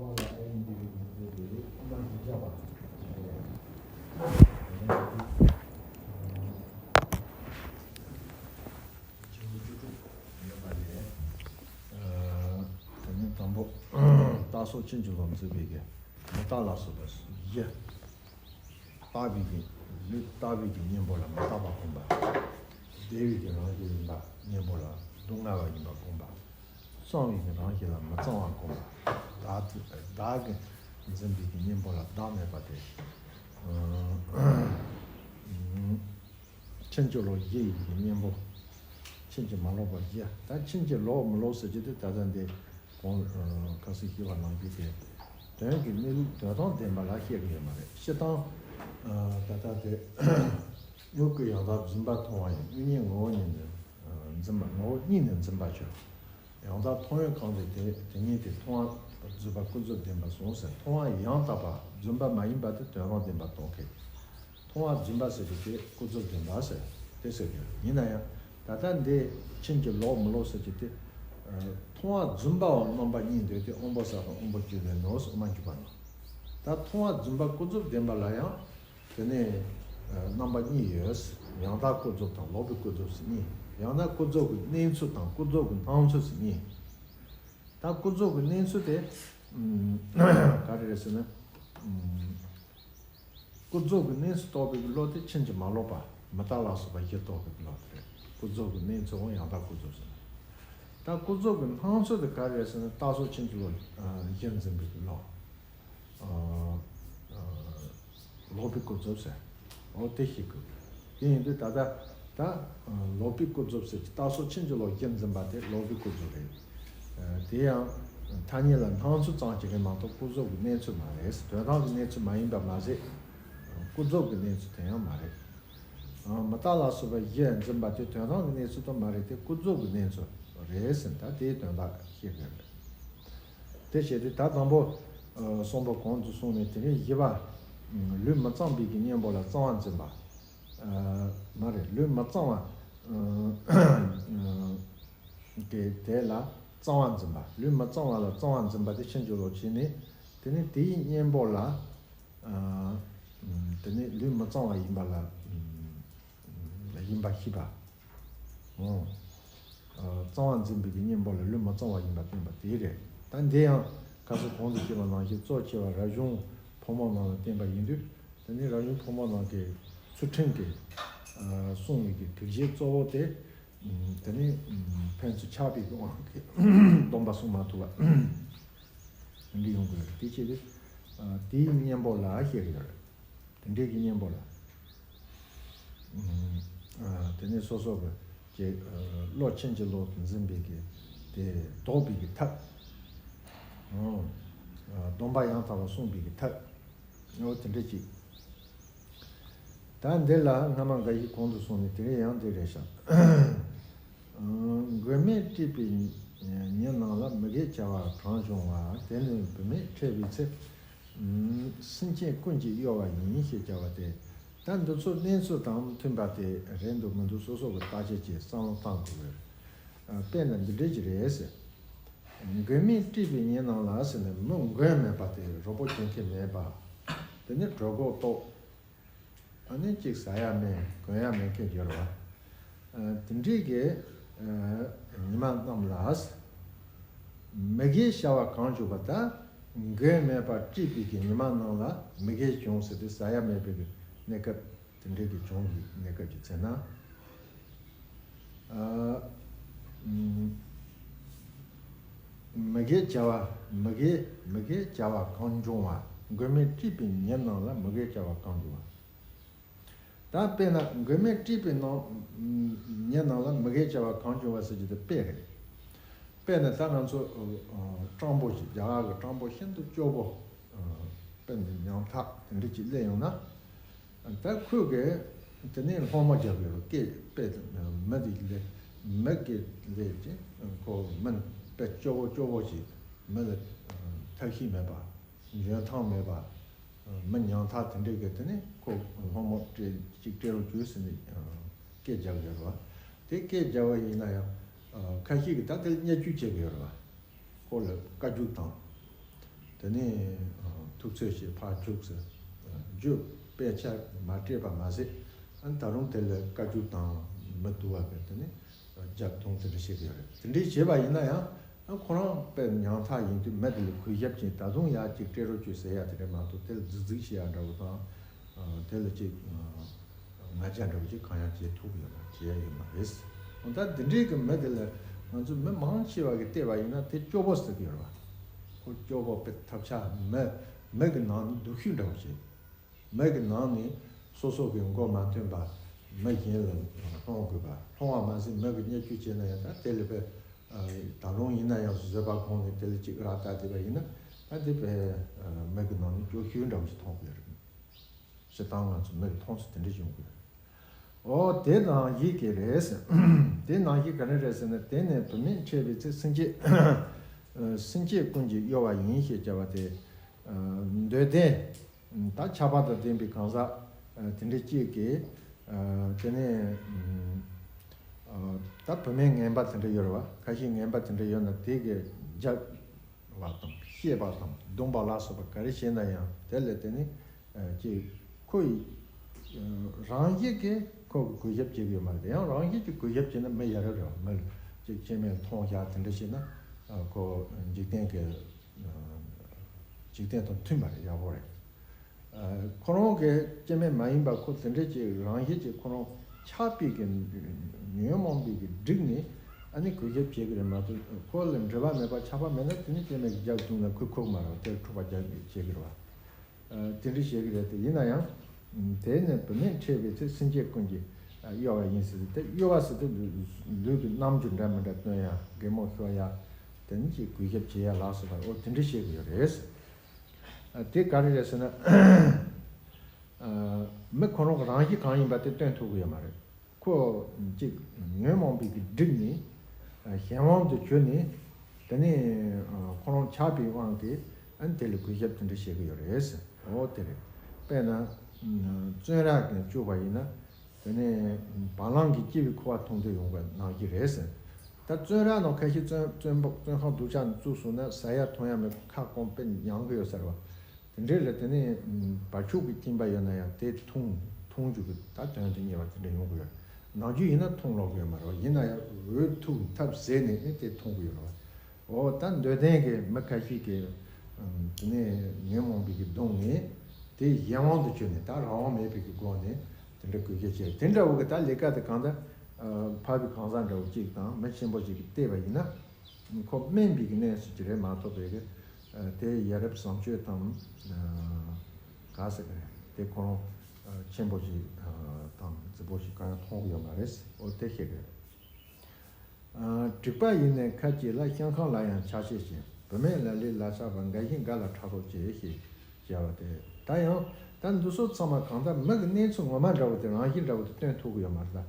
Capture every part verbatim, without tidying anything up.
ལ་ཨེ་ཡིན་འདི་རེད་མི་འདི་རེད། ཁོ་ན་ཡིན་ཆགས་པ་ཅིག་རེད། ཡོད་པ་རེད། ཨ། དེ་ནས་དང་པོ་རྟགས་སོགས་ཕྱིན་ཅི་ལོག་འཛིན་པའི་གི་མི་རྟག་ལ་སོགས་པ་བཞི། རྟག་པའི་གི་ལུས་རྟག་པའི་གི་གཉེན་པོ་ལ་མི་རྟག་པ་སྒོམ་པ། བདེ་བའི་གི་རང་བཞིན་ཡིན་པ་གཉེན་པོ་ལ་སྡུག་བསྔལ་བ་ཡིན་པ་སྒོམ་པ། གཙང་བའི་གི་རང་བཞིན་ལ་མི་གཙང་བ་སྒོམ་པ། བདག་བདག་གི་འཛིན་པའི་གི་གཉེན་པོ་ལ་བདག་མེད་པ་སྟེ། ཕྱིན་ཅི་ལོག་བཞི་ཡི་གི་གཉེན་པོ། ཕྱིན་ཅི་མ་ལོག་པ་བཞི། ད་ཕྱིན་ཅི་ལོག་མི་ལོག་ཟེར་གྱི་དེ་ད་ལྟ་འདི་གོང་ཁ་སང་ཞུས་པ་ནང་བཞིན་དེ། དོན་གྱི་གནས་ལུགས་དོན་དམ་བདེན་པ་ལ་བཤད་ཀྱི་ཡོད་མ་རེད། སྤྱིར་བཏང་ད་ལྟ་དེ་དངོས་ཀྱི་ཡང་དག་རྫུན་པ་མཐོང་བ་ཡིན། དངོས་གཉེན་ངོ་བོ་ཉིད་ནས་འཛིན་པ། ངོ་བོ་ཉིད་ནས་འཛིན་པ་ཆོས། ཡང་དག་མཐོང་ཡུལ་གང་དེ་དེ་དེ་ཉིད་དེ་མཐོང་བ་རྫུན་པ་ཀུན་རྫོབ་བདེན་པ་གསུངས་ཟེར། མཐོང་བ་ཡང་དག་པ་རྫུན་པ་མ་ཡིན་པ་དེ་དོན་དམ་བདེན་པ་མཐོང་གི། མཐོང་བ་རྫུན་པ་ཟེར་གྱི་དེ་ཀུན་རྫོབ་བདེན་པ་ཟེར་དེ་ཟེར་གྱི་ཡོད། ཡིན་ན་ཡང་ད་ལྟ་འདི་ཕྱིན་ཅི་ལོག་མི་ལོག་ཟེར་གྱི་དེ། མཐོང་བ་རྫུན་པའང་རྣམ་པ་གཉིས་འདོད་དེ། དབང་པོ་གསལ་དང་དབང་པོ་བཅས་པའི་ནོར་ཟེར་དབུ་མ་འཇུག་པ་ནང་། ད་མཐོང་བ་རྫུན་པ་ཀུན་རྫོབ་བདེན་པ་ལ་ཡང་དེ་ནས་རྣམ་པ་གཉིས་ཡོད། ཡང་དག་ཀུན་རྫོབ་དང་ལོག་པའི་ཀུན་རྫོབ་ཟེར་གཉིས། ཡང་ན་ཀུན་རྫོབ་ཀྱི་གནས་ཚུལ་དང་ཀུན་རྫོབ་ཀྱི་སྣང་ཚུལ་ཟེར་གཉིས། ད་ཀུན་རྫོབ་ཀྱི་གནས་ཚུལ་དེ་ག་རེ་རེད་ཟེར་ན། ཀུན་རྫོབ་ཀྱི་གནས་ཚུལ་རྟོགས་པའི་བློ་དེ་ཕྱིན་ཅི་མ་ལོག་པ་མི་རྟག་ལ་སོགས་པ་བཞི་རྟོགས་པའི་བློ་དེ་རེད། ཀུན་རྫོབ་ཀྱི་གནས་ཚུལ་འོང་ཡང་དག་ཀུན་རྫོབ་ཟེར། ད་ཀུན་རྫོབ་ཀྱི་སྣང་ཚུལ་དེ་ག་རེ་རེད་ཟེར་ན། རྟགས་སོགས་ཕྱིན་ཅི་ལོག་བཞི་འཛིན་པའི་བློ། ལོག་པའི་ཀུན་རྫོབ་ཟེར། འོ་དེ་ཞིག་གི། དེ་ཡིན་དུས་ད་ལྟ་ད་ལོག་པའི་ཀུན་རྫོབ་ཟེར་གྱི་རྟགས་སོགས་ཕྱིན་ཅི་ལོག་བཞི་འཛིན་པ་དེ་ལོག་པའི་ཀུན་རྫོབ་རེད། དེ་ཡང་ཐ་སྙད་ལ་སྣང་ཚུལ་ཙམ་ཅིག་རེད་མ་གཏོགས་ཀུན་རྫོབ་ཀྱི་གནས་ཚུལ་མ་རེད། དོན་དམ་གྱི་གནས་ཚུལ་མ་ཡིན་པ་མ་ཟད། ཀུན་རྫོབ་ཀྱི་གནས་ཚུལ་དེ་ཡང་མ་རེད། མི་རྟག་ལ་སོགས་པ་བཞི་འཛིན་པ་དེ་དོན་དམ་གྱི་གནས་ཚུལ་དང་མ་རེད་དེ། ཀུན་རྫོབ་ཀྱི་གནས་ཚུལ་རེད་ཟེར། ད་དེའི་དོན་དག་བཤད་དགོས་རེད། དེ་བྱས་ཏེ་ད་དང་པོ་གསུམ་པོ་གོང་དུ་སོང་ནས་དེ་རིང་བཞི་པ། ལུས་མི་གཙང་བའི་གི་གཉེན་པོ་ལ་གཙང་བ་འཛིན་པ། མ་རེད། ལུས་མི་གཙང་བ་དེ་དེ་ལ་གཙང་བ་འཛིན་པ། ལུས་མི་གཙང་བ་ལ་གཙང་བ་འཛིན་པ་དེ་ཕྱིན་ཅི་ལོག་བྱས་ནས། དེ་ནས་དེའི་གཉེན་པོ་ལ། དེ་ནས་ལུས་མི་གཙང་བ་ཡིན་པ་ལ་ཡིན་པ་ཤེས་པ། གཙང་བ་འཛིན་པའི་གི་གཉེན་པོ་ལ་ལུས་མི་གཙང་བ་ཡིན་པ་བསྟན་པ་དེ་རེད། ད་འདི་ཡང་ཁ་སང་གོང་དུ་བཤད་པ་ནང་བཞིན་གཙོ་ཆེ་བ་རབ་བྱུང་ཕོ་མོ་རྣམས་ལ་བསྟན་པ་ཡིན་དུས། དེ་ནས་རབ་བྱུང་ཕོ་མོ་རྣམས་ཀྱི་ཚུལ་ཁྲིམས་ཀྱི་སྲུང་བའི་གི་སྒྲིག་གཞི་གཙོ་བོ་དེ། དེ་ནས་ཕན་ཚུན་ཆགས་པའི་དབང་གིས་སྡོམ་པ་སྲུང་མ་ཐུབ་པ་འདི་ཡོང་གི་རེད། དེ་བྱས་ཏེ་དེའི་གཉེན་པོ་ལ་བཤད་ཀྱི་ཡོད་རེད། དེ་འདྲའི་གི་གཉེན་པོ་ལ། དེ་ནས་སོ་སོ་གི་ཅིག་བློ་ཕྱིན་ཅི་ལོག་ཏུ་འཛིན་པའི་གི་དེ་ལྡོག་པའི་གི་ཐབས། སྡོམ་པ་ཡང་དག་པར་སྲུང་བའི་གི་ཐབས། འོ་དེ་འདྲ་ཅིག་ད་འདི་ལ་སྔ་མ་འགའ་ཞིག་གོང་དུ་སོང་ནས་དེ་རིང་ཡང་འདི་རེད་ཤག་མགོན་མེད་སྤྲུལ་པའི་ཉིན་ནང་ལ། མི་དགེ་བྱ་བ་གང་བྱུང་བ། དེ་ནི་བུད་མེད་ཁྲེལ་བའི་ཚེ། སེམས་ཅན་ཀུན་གྱིས་གཡོ་བ་ཡིན་ཞེས་བྱ་བ་སྟེ། ད་འདི་ཚོ་གནས་ཚུལ་དང་མཐུན་པ་དེ་རེད་འདུག་མི་འདུག་སོ་སོ་གི་བརྟག་དཔྱད་ཀྱིས་བསམ་བློ་བཏང་དགོས་པས། དཔེར་ན་འདི་འདྲ་ཅིག་རེད་ཟེར། མགོན་མེད་སྤྲུལ་པའི་ཉིན་ནང་ལ་ཟེར་ནས། མི་མགོན་མེད་པ་དེ་རོགས་པ་གྱོན་མཁན་མེད་པ། དེ་ནི་གྲོད་ཁོག་ལྟོགས། ཨ་ནི་གཅིག་ཟ་ཡ་མེད་གོན་ཡ་མེད་མཁན་ཡོད་རེད་བ། དེ་འདྲའི་གི་ཉི་མ་རྣམས་ལ། མི་དགེ་བྱ་བ་གང་བྱུང་བ། ད་མགོན་མེད་པར་སྤྲུལ་པའི་གི་ཉི་མ་རྣམས་ལ་མི་དགེ་བྱུང་ཟེར་ཏེ་ཟ་ཡ་མེད་པའི་གི་གནས་སྐབས། དེ་འདྲའི་གི་བྱུང་གི་གནས་སྐབས་ཀྱི་ཚེ་ན། ཨ། མི་དགེ་བྱ་བ། མི་དགེ། མི་དགེ་བྱ་བ་གང་བྱུང་བ། མགོན་མེད་སྤྲུལ་པའི་ཉིན་རྣམས་ལ་མི་དགེ་བྱ་བ་གང་བྱུང་བ། ད་དཔེར་ན་མགོན་མེད་སྤྲུལ་པའི་ནང་། ཉིན་རྣམས་ལ་མི་དགེ་བྱ་བ་གང་བྱུང་བ་ཟེར་གྱི་དེ་དཔེ་རེད། དཔེར་ན་ད་ང་ཚོ་སྤྲང་པོ་ཞིག་རྒྱ་གར་གྱི་སྤྲང་པོ་ཤིན་ཏུ་སྐྱོ་པོ། དཔེར་ན་ཉམ་ཐག་དེ་འདྲ་ཅིག་སླེབས་ཡོང་ན། ད་ཁོས་གི་དེ་ནས་སློང་མོ་རྒྱག་གི་རེད། སྐད་དཔེ་དེ་མི་དེ་ལས། མི་གི་ལས་ཀྱི་ཁོ་མི་དཔེ་སྐྱོ་བོ་སྐྱོ་བོ་ཞིག་མི་ལ་ཐབས་ཤེས་མེད་པ། འཇོན་ཐང་མེད་པ། མི་ཉམ་ཐག་དེ་འདྲས་གི་དེ་ནས་ཁོ་སློང་མོ་སྤྲད་ཅིག་སྤྲད་རོགས་བྱོས་ཟེར་ནས་སྐད་རྒྱག་གི་ཡོད་རེད་བ། དེ་སྐད་རྒྱག་པ་ཡིན་ན་ཡང་ཁ་ཤས་ཀྱིས་ད་དེ་བརྙས་བཅོས་བྱེད་གི་ཡོད་རེད་བ། ཁོ་ལ་བཀའ་བཀྱོན་དང་། དེ་ནས་ཐུབ་ཚོད་ཅིག་ཕར་རྒྱུགས་ཟེར། རྒྱུགས་དཔེ་ཆ་མ་སྤྲད་པ་མ་ཟད། ཨ་ནི་ད་རུང་དེ་ལ་བཀའ་བཀྱོན་དང་མི་བསྡུ་བ་གི་དེ་ནས་རྒྱབ་མཐོང་དེ་འདྲ་བྱེད་ཀྱི་ཡོད་རེད། དེ་འདྲའི་བྱས་པ་ཡིན་ན་ཡང་ཨ་ཁོ་རང་དཔེ་ཉམ་ཐག་ཡིན་དུས་མི་དེ་ལ་གུས་ཞབས་ཀྱིས་ད་དུང་ཡར་ཅིག་སྤྲད་རོགས་བྱོས་ཟེར་ཡ་དེ་འདྲ་མ་གཏོགས། དེ་ལ་རྫིག་རྫིག་བྱེད་ཡ་འདྲ་བོ་དང་། དེ་ལ་ཅིག་ང་རྒྱལ་འདྲ་བོ་ཅིག་གང་ཡང་བྱེད་ཐུབ་ཡོད་མ་བྱེད་ཡ་ཡོད་མ་རེད། འོ་ད་འདི་འདྲའི་གི་མི་དེ་ལ་ང་ཚོ་མི་མང་ཆེ་བ་གི་བལྟས་པ་ཡིན་ན་དེ་སྐྱོ་པོ་ཟེར་གི་ཡོད་རེད་བ། ཁོ་སྐྱོ་པོ་དཔེ་ཐབས་ཆག་མི་མི་གི་ནང་ནས་སྡུག་ཤོས་འདྲ་བོ་བྱེད། མི་གི་ནང་ནས་སོ་སོ་གི་མགོ་མ་ཐོན་པ་མི་གཞན་ལ་སློང་དགོས་པ། སློང་བ་མ་ཟད་མི་གི་བརྙས་བཅོས་བྱས་ན་ཡང་ད་དེ་ལ་དཔེ་ད་རུང་ཡིན་ན་ཡང་བཟོད་པ་སྒོམ་ནས་དེ་ལ་ཅིག་ར་ལྟ་བསྡད་པ་ཡིན་ན་ད་དེ་དཔེ་མི་གི་ནང་ནས་སྐྱོ་ཤོས་འདྲ་བོ་ཞིག་མཐོང་གི་ཡོད་རེད། སྤྱིར་བཏང་ང་ཚོ་མི་གི་མཐོང་ཚུལ་དེ་འདྲ་བྱུང་གི་ཡོད་རེད། འོ་དེ་ནང་བཞིན་གྱི་རེད་ཟེར། དེ་ནང་བཞིན་ག་རེ་རེད་ཟེར་ན། དེ་ནས་བུད་མེད་འཕྲད་པའི་ཚེ་སེམས་བསྐྱེད་སེམས་བསྐྱེད་ཀུན་གྱིས་གཡོ་བ་ཡིན་ཞེས་བྱ་བ་དེ། འདོད་ལྡན་ད་ཆགས་པ་དང་ལྡན་པའི་གང་ཟག་དེ་འདྲ་གཅིག་གིས། དེ་ནས་ད་བུད་མེད་ངན་པ་དེ་འདྲ་ཡོད་རེད་བ། ཁ་ཤས་ངན་པ་དེ་འདྲ་ཡོད་ན་དེ་གི་རྒྱབ་བ་དང་བཤད་པ་དང་བརྡུང་པ་ལ་སོགས་པ་ག་རེ་བྱས་ན་ཡང་དེ་ལ་དེ་ནི་ཅིག་ཁོ་ཡི་རང་བཞིན་གྱིས་ཁོ་གི་གུས་ཞབས་བྱེད་ཀྱི་ཡོད་མ་རེད། ཡང་རང་བཞིན་གྱིས་གུས་ཞབས་བྱས་ན་མི་ཡ་རབས་རེད་བ། མི་ལ་ཅིག་སྐྱེ་དམན་མཐོང་བཞག་དེ་འདྲ་བྱས་ན་ཁོ་འཇིག་རྟེན་གྱི་འཇིག་རྟེན་དང་མཐུན་པ་རེད། ཡག་པོ་རེད། ཁོ་རང་གི་སྐྱེ་དམན་མ་ཡིན་པ་ཁོ་དེ་འདྲ་ཅིག་རང་བཞིན་གྱིས་ཁོ་རང་ཆགས་པའི་གི་ཉོན་མོངས་པའི་གི་སྒྲིབ་ནས་ཨ་ནི་གུས་ཞབས་བྱེད་ཀྱི་རེད་མ་གཏོགས། ཁོ་ལ་འབྲེལ་བ་མེད་པ་ཆགས་པ་མེད་ན་དེ་ནི་སྐྱེ་དམན་གྱི་རྒྱབ་བརྡུངས་ན་ཁོས་ཁུག་མ་རེད། དེར་འཁྲུག་པ་རྒྱག་བྱེད་ཀྱི་རེད་བ། དེ་འདྲ་བྱེད་ཀྱི་རེད་དེ། ཡིན་ན་ཡང་དེ་ནི་བུད་མེད་འཕྲད་པའི་ཚེ་སེམས་བསྐྱེད་ཀུན་གྱིས་གཡོ་བ་ཡིན་ཟེར་དེ། གཡོ་བ་ཟེར་དེ་ལུས་ཀྱི་རྣམ་འགྱུར་འདྲ་མི་འདྲ་སྟོན་ཡ། གད་མོ་ཤོར་ཡ། དེ་ནི་ཅིག་གུས་ཞབས་བྱེད་ཡ་ལ་སོགས་པ། འོ་དེ་འདྲ་བྱེད་ཀྱི་ཡོད་རེད། དེ་ག་རེ་རེད་ཟེར་ན། མི་ཁོ་རང་གི་རང་བཞིན་གང་ཡིན་པ་དེ་སྟོན་ཐུབ་ཀྱི་ཡོད་མ་རེད། ཁོ་གཅིག་ཉོན་མོངས་པའི་གི་སྒྲིབ་ནས་གཞན་དབང་དུ་གྱུར་ནས། དེ་ནས་ཁོ་རང་ཆགས་པའི་དབང་གིས་ཨ་ནི་དེ་ལ་གུས་ཞབས་དེ་འདྲ་བྱེད་ཀྱི་ཡོད་རེད། འོ་དེ་རེད། དཔེར་ན་བཙོན་ར་གི་བཅུག་པ་ཡིན་ན། དེ་ནས་བ་ལང་གིས་སྐྱེས་པའི་ཁུ་བ་འཐུང་འདོད་ཡོང་བ་ནང་བཞིན་རེད་ཟེར། ད་བཙོན་ར་ནང་ཁ་ཤས་བཙོན་བཙོན་པ་བཙོན་ཁང་སྡུག་ཅག་ནང་བཙུགས་སོང་ན་ཟ་ཡ་འཐུང་ཡ་མེད་པར་ཁ་སྐོམ་པས་མྱང་གི་ཡོད་ཟེར་བ། དེ་འདྲས་ལ་དེ་ནས་བ་ཕྱུགས་ཀྱི་གཅིན་པ་ཡོད་ན་ཡང་དེ་འཐུང་འཐུང་རྒྱུ་གི་ད་དོན་དུ་གཉེར་བ་དེ་འདྲ་ཡོང་གི་ཡོད། ནམ་རྒྱུན་ཡིན་ན་འཐུང་ལོག་གི་ཡོད་མ་རེད་བ། ཡིན་ན་ཡང་འོས་ཐུག་ཐབས་ཟད་ནས་ནི་དེ་འཐུང་གི་ཡོད་རེད་བ། འོ་ད་འདོད་ལྡན་གྱི་མི་ཁ་ཤས་ཀྱིས་དེ་ནས་ཉོན་མོངས་པའི་གི་གདུང་ནས་དེ་གཞན་དབང་དུ་གྱུར་ནས། ད་རང་དབང་མེད་པའི་གི་སྒོ་ནས་དེ་འདྲ་གུས་ཞབས་བྱས། དེ་འདྲ་བོ་གི་ད་ལས་ཀ་དེ་གང་ལྟར་ཕ་བུའི་གང་ཟག་འདྲ་བོ་གཅིག་དང་མི་ཆེན་པོ་ཞིག་གིས་བལྟས་པ་ཡིན་ན། ཁོ་དམན་པའི་གི་གནས་སུ་གྱུར་རེད་མ་གཏོགས་པའི་གི་དེ་ཡ་རབས་བཟང་སྤྱོད་དང་ག་ཟེར་གི་རེད། དེ་ཁོ་རང་ཆེན་པོ་ཞིག་དང་རྫིག་པོ་ཞིག་གང་ཡང་མཐོང་གི་ཡོད་མ་རེད། འོ་དེ་བཤད་གི་རེད། དྲེགས་པ་ཡིས་ནི་ཁ་སྐྱེས་ལ། ཤང་ཁང་ལ་ཡང་ཆ་ཤས་ཤིང་། བུད་མེད་ལ་ལས་ལ་ཆགས་པ། འགའ་ཞིག་འགའ་ལ་ཕྲག་དོག་སྐྱེ་ཞེས་བྱ་བ་སྟེ། ད་ཡང་ད་འདི་ཚོ་ཚང་མ་གང་ལྟར་མི་གི་གནས་ཚུལ་ངོ་མ་འདྲ་བོ་དེ་རང་བཞིན་འདྲ་བོ་དེ་སྟོན་ཐུབ་གི་ཡོད་མ་རེད། ད་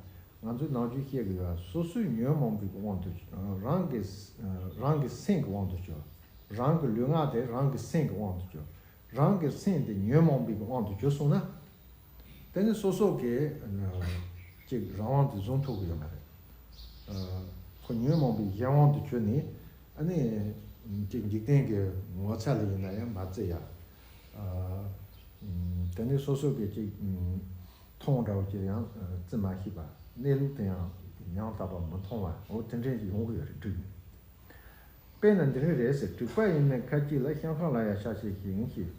ང་ཚོས་ནམ་རྒྱུན་བཤད་གི་ཡོད། སོ་སོའི་ཉོན་མོངས་པའི་དབང་དུ་རང་གི་རང་གི་སེམས་ཀྱི་དབང་དུ་གྱུར། རང་གི་ལུས་ངག་དེ་རང་གི་སེམས་ཀྱི་དབང་དུ་གྱུར། རང་གི་སེམས་དེ་ཉོན་མོངས་པའི་དབང་དུ་གྱུར་སོང་ན། དེ་ནི་སོ་སོ་གིས་ཅིག་རང་དབང་དེ་བཟུང་ཐུབ་ཀྱི་ཡོད་མ་རེད། ཁོ་ཉོན་མོངས་པའི་གཞན་དབང་དུ་གྱུར་ནས་ཨ་ནི་ཅིག་འཇིག་རྟེན་གྱི་ངོ་ཚ་ལ་ཡིན་ན་ཡང་མ་བརྩི་ཡ། དེ་ནི་སོ་སོ་གིས་ཅིག་མཐོང་འདྲ་བོ་ཅིག་ཡང་བརྩི་མ་ཤེས་པ། གནས་ལུགས་དེ་ཡང་ཡང་དག་པ་མི་མཐོང་བ། འོ་དེ་འདྲ་ཡོང་གི་ཡོད་རེད། སྒྲིག་ནས། དཔེར་ན་འདི་རིགས་རེད་ཟེར། དྲེགས་པ་ཡིས་ནི་ཁ་སྐྱེས་ལ། ཤང་ཁང་ལ་ཡང་ཆ་ཤས་ཤིང་ཞེས།